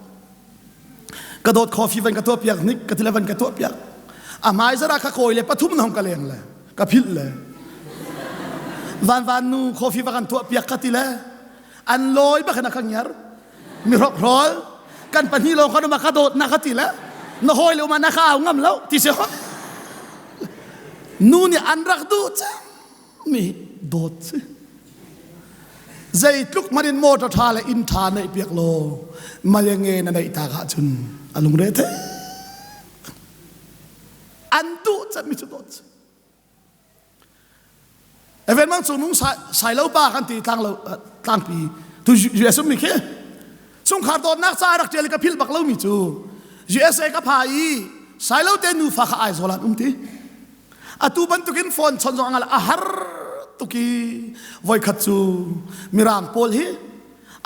ka dawt coffee van ka tuah piak nik ka tile van ka tuah piak a hmai zara ka kawi le pathum na hong ka leng le ka philh le van van nu coffee va kan tuah piak ka ti le an lawi bak na ka ngiar mi hrok hrol kan pahnih lawng kan um ka dawt na ka ti le na hawi le uma na ka au ngam lo ti si nu nih an rak duh cang mi dawt si zeitluk hmanh in motor ṭha le inn ṭha neih piak law malenge na neih tak ahcun a lungre the an duh cemmi cu dawt si Even mang cung nung sai lo pa kan ti tlang lo tlangpi tu US um mi khi chungkhar dawtnak ca rak ṭial ka philh bak lo mi cu USA ka pha i sai lo te nufa kha Aizawl an um ti Atu bantukin phone chon zong a har tuk i voikhat cu mirang pawl hi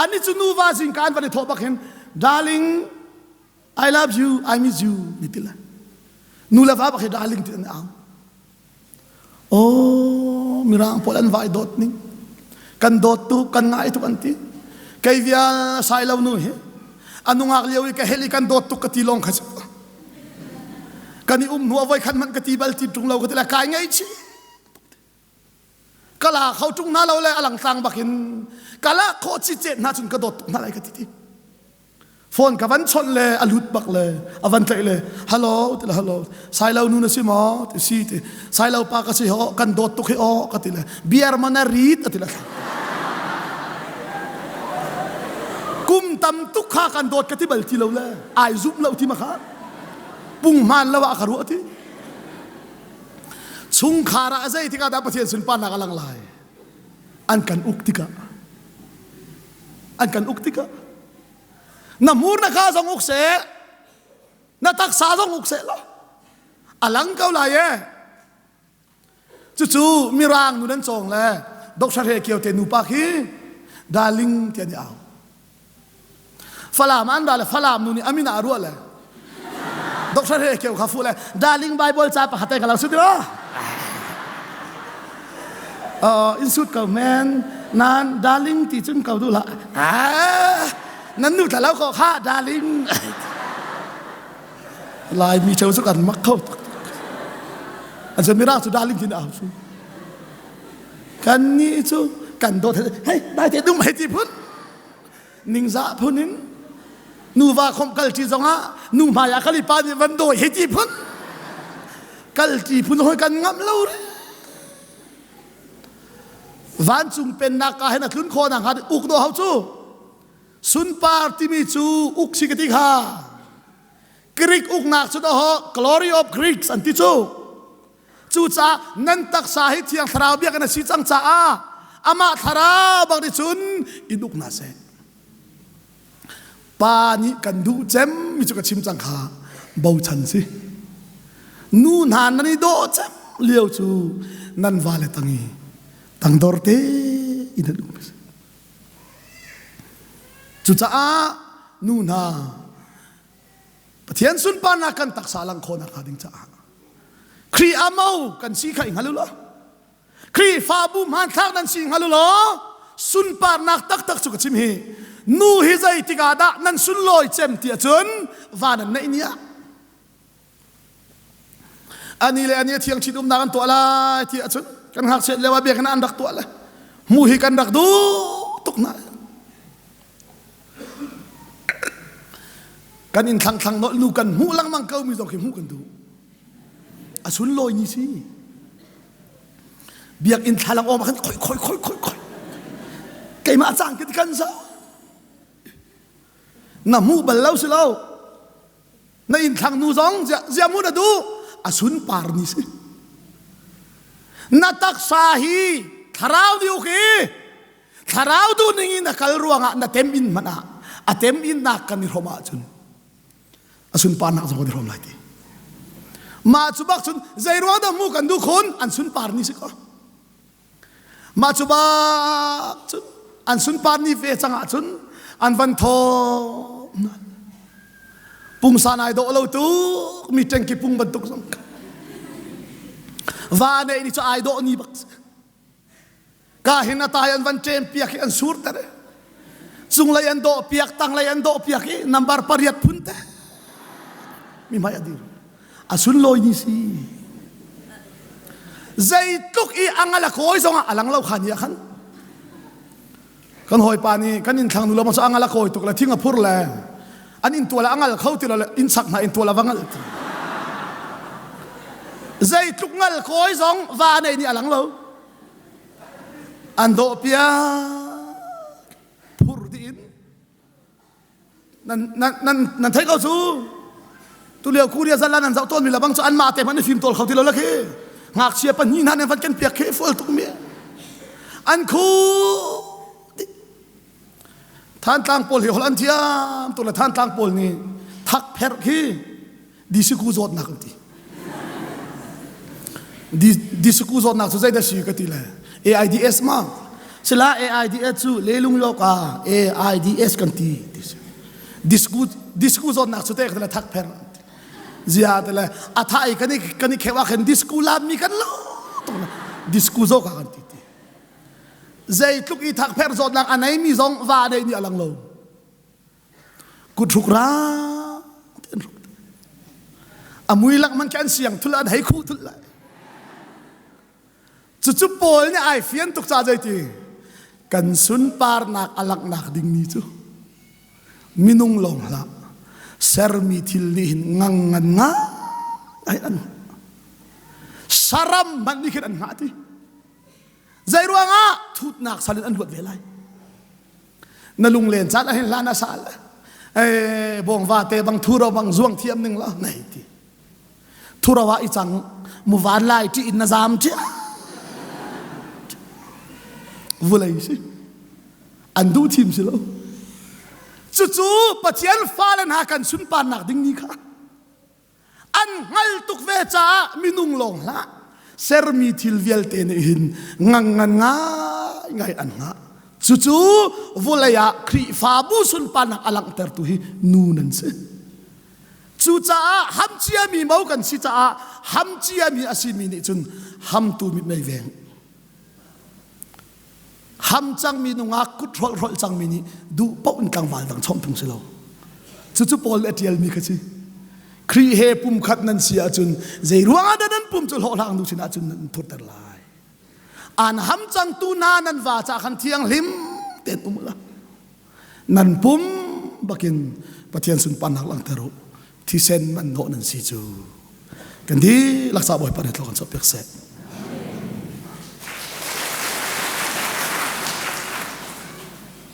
ani cu nuva zingka an van i thawh bak hin darling I love you I miss you ni ti le nu le va bak hi darling ti an au oh mirang pawl an vai dawt ning kan dawt tuk kan ngai tuk an ti kei vial sai lo nu hi anungak lio i ka hel i kan dawt tuk ka ti long kha kan i um hnu a voi khat hmanh ka ti bal ti ṭung lo ka ti le kai ngaihchih ka la kho ṭung hna lo le a langtlang bak in ka la khawh cicet hna cun ka dawt tuk hna lai ka ti ti phone ka van chawnh le a lut bak le a van tlaih le hello ti le hello sailo nu na si maw ti si ti sailo pa ka si ho kan dawt tuk hi aw ka ti le beer ma na rit a ti le kum tam tuk kha kan dawt ka ti bal ti lo le ai zum lo ti ma kha punghman lo ah ka ruah ti chungkhar ah zei tikah dah Pathian sunparnak a lang lai an kan uk tikah an kan uk tikah na hmur na ka zong uk seh na taksa zong uk seh law a lang ko lai e Cucu Mirang nu nan cawng le Dr. He Kio te nupa khi darling ti an i au. Falam an ra le Falam nu nih amin ah ruah le Dr. He Kio kha fu le darling Bible ca pakhat ai ka lo su ti Uh, in suit ko men nan darling ti cun ko du la ah nan nu thla lo ko kha darling Laimi cheu cu kan mak kho tuk. An cu mirang cu darling tin au cu. Kan nih cu kan dawt hei dai te dum hei ti phun ningzah phun in nuva khom kal ṭi zongah nu hmai ah kali pa nih van dawi hei ti phun kal ṭi phun hoi kan ngamh lo re vancung pennak ka hen a tlun khawh nak hnga uk do hau cu. Sunpar timi cu uk si ka ti kha. Greek uknak cu daw glory of Greeks an ti cu. Cucaah nan taksa hi Thiang Thlarau biakinn a si cang caah amah thlarau bang nih cun in uk hna seh. Pa nih kan duh cem mi cu ka chim cang kha bochan si. Nu hna nan i dawh cem lio cu nan vale tang i tangdor te in an um. Cucaah nu hna Pathian sunparnak kan taksa lang khawhnak hnga ding caah Khrih a mo kan si kha i hngal u law Khrihfabu hmanthlak nan si hngal u law sunparnak taktak cu ka chim hi nu hi zeitik ah dah nan sunlawi cem ti ahcun van an neih ni ah ani le ani a thiang ṭhit umnak an tuah lai ti ahcun kan ngakchiat lio ah biakinn an rak tuah le hmuh hi kan rak duh tuk hna. Kan in thlang thlang nolh nu kan hmuh lengmang ko mi zong khi hmuh kan duh. A sunlawi ni si. Biakinn thlalang awm ah khan khoi khoi khoi khoi khoi keimah cang kan kan zo na hmuh bal lo si lo. Na inn thlang nu zong zia mu na duh a sunpar ni si. Na taksa hi thlarau nih uk i thlarau duh ning in a kal ruangah na tem in hmanh ah a tem in nak kan i hrom ahcun a sunparnak zong kan i hrom lai ti. Mah cu bak cun zei ruang dah mu kan duh khun an sunpar ni si ko. Mah cu bak cun an sunpar ni ve cang ahcun an van thaw pungsan ai dawh lo tuk mi ṭengki pung bantuk zong va neih ni cu ai dawh ni bak ka hin a tai an van ṭem piak i an sur ter cunglei an dawh piak tanglei an dawh piak i number pariat phun te mi hmai a dir a sunlawi ni si zeitluk i a ngal a kawi zongah a lang lo kha ni ah khan kan hawipa nih kan inn thlang nu lo cu a ngal a kawi tuk le thing a phur le an inn tual a ngal kho ti lo le inn sak hna inn tual a va ngal ti zeitluk ngal kawi zong va nei nih a lang lo an dawh piak phur dih in Nan nan nan nan thei ko cu. Tulio Korea zalan an zoh tawn mi labang cu an mah te hmanh i fim tawl kho ti lo la khi. Ngakchia pahnih hna nan van kan piak khi fual tuk mi. An khu Thantlang pawl hi holh an thiam tu le Thantlang pawl nih thak pherh khi disiku zawtnak an ti. Disiku zawtnak cu zeidah si ka ti le AIDS ma sila AIDS cu lelung loka AIDS kan ti ti si. Disku disku zawtnak cu te ka le thak pher zia te le a tha i kan i kan i khewa khan disku lam mi kan lo disku zo ka kan ti ti. Zeitluk i thak pher zawtnak a nei mi zong va nei ni alang lo. Kut hruk ra an hruk. A mui lak man khi an siang thul an hei khuh thul lai. Cucu Paul nih ai fian tuk ca zeiti kan sunparnak a langhnak ding ni cu minung lawng hlah sermi thil nih hin ngang ngan nga ai an saram hmanh nih khin an hngah ti zei ruangah thutnak sal in an luat ve lai Na lunglen caan ah hin hlan a sal. Eh bawngva te bang thuro bang zuang thiam ning la nei ti. Thuro ah i cang mu van lai ṭi in na zam ṭi. Vulei si. An duh thim si lo. Cucu Pathian fale hna kan sunparnak ding ni kha. An hngal tuk ve caah minung lawng hlah sermi thil vialte nih hin ngang ngan ngai ngai an hngah. Cucu vawlei ah Khrihfabu sunparnak a langhtertu hi nu nan si. Cucaah ham ciami mo kan si caah ham ciami a simi nih cun hamtu mitmei veng. Ham cangmi nungak kut hrolh hrolh cangmi nih duh paoh in tlangval dang chawmh phung si lo. Cucu Paul nih a ṭialmi kha si. Khrih he pumkhat nan si ahcun zei ruangah dah nan pum cu hlawhhlang nu sinah cun nan thurter lai. An ham cangtu hna nan va ca khan thianghlim tein um la. Nan pum bakin Pathian sunparnak langhter u. Thisen man nawh nan si cu. Kan dihlak sa Bawipa nih thlaw kan chuah piak seh.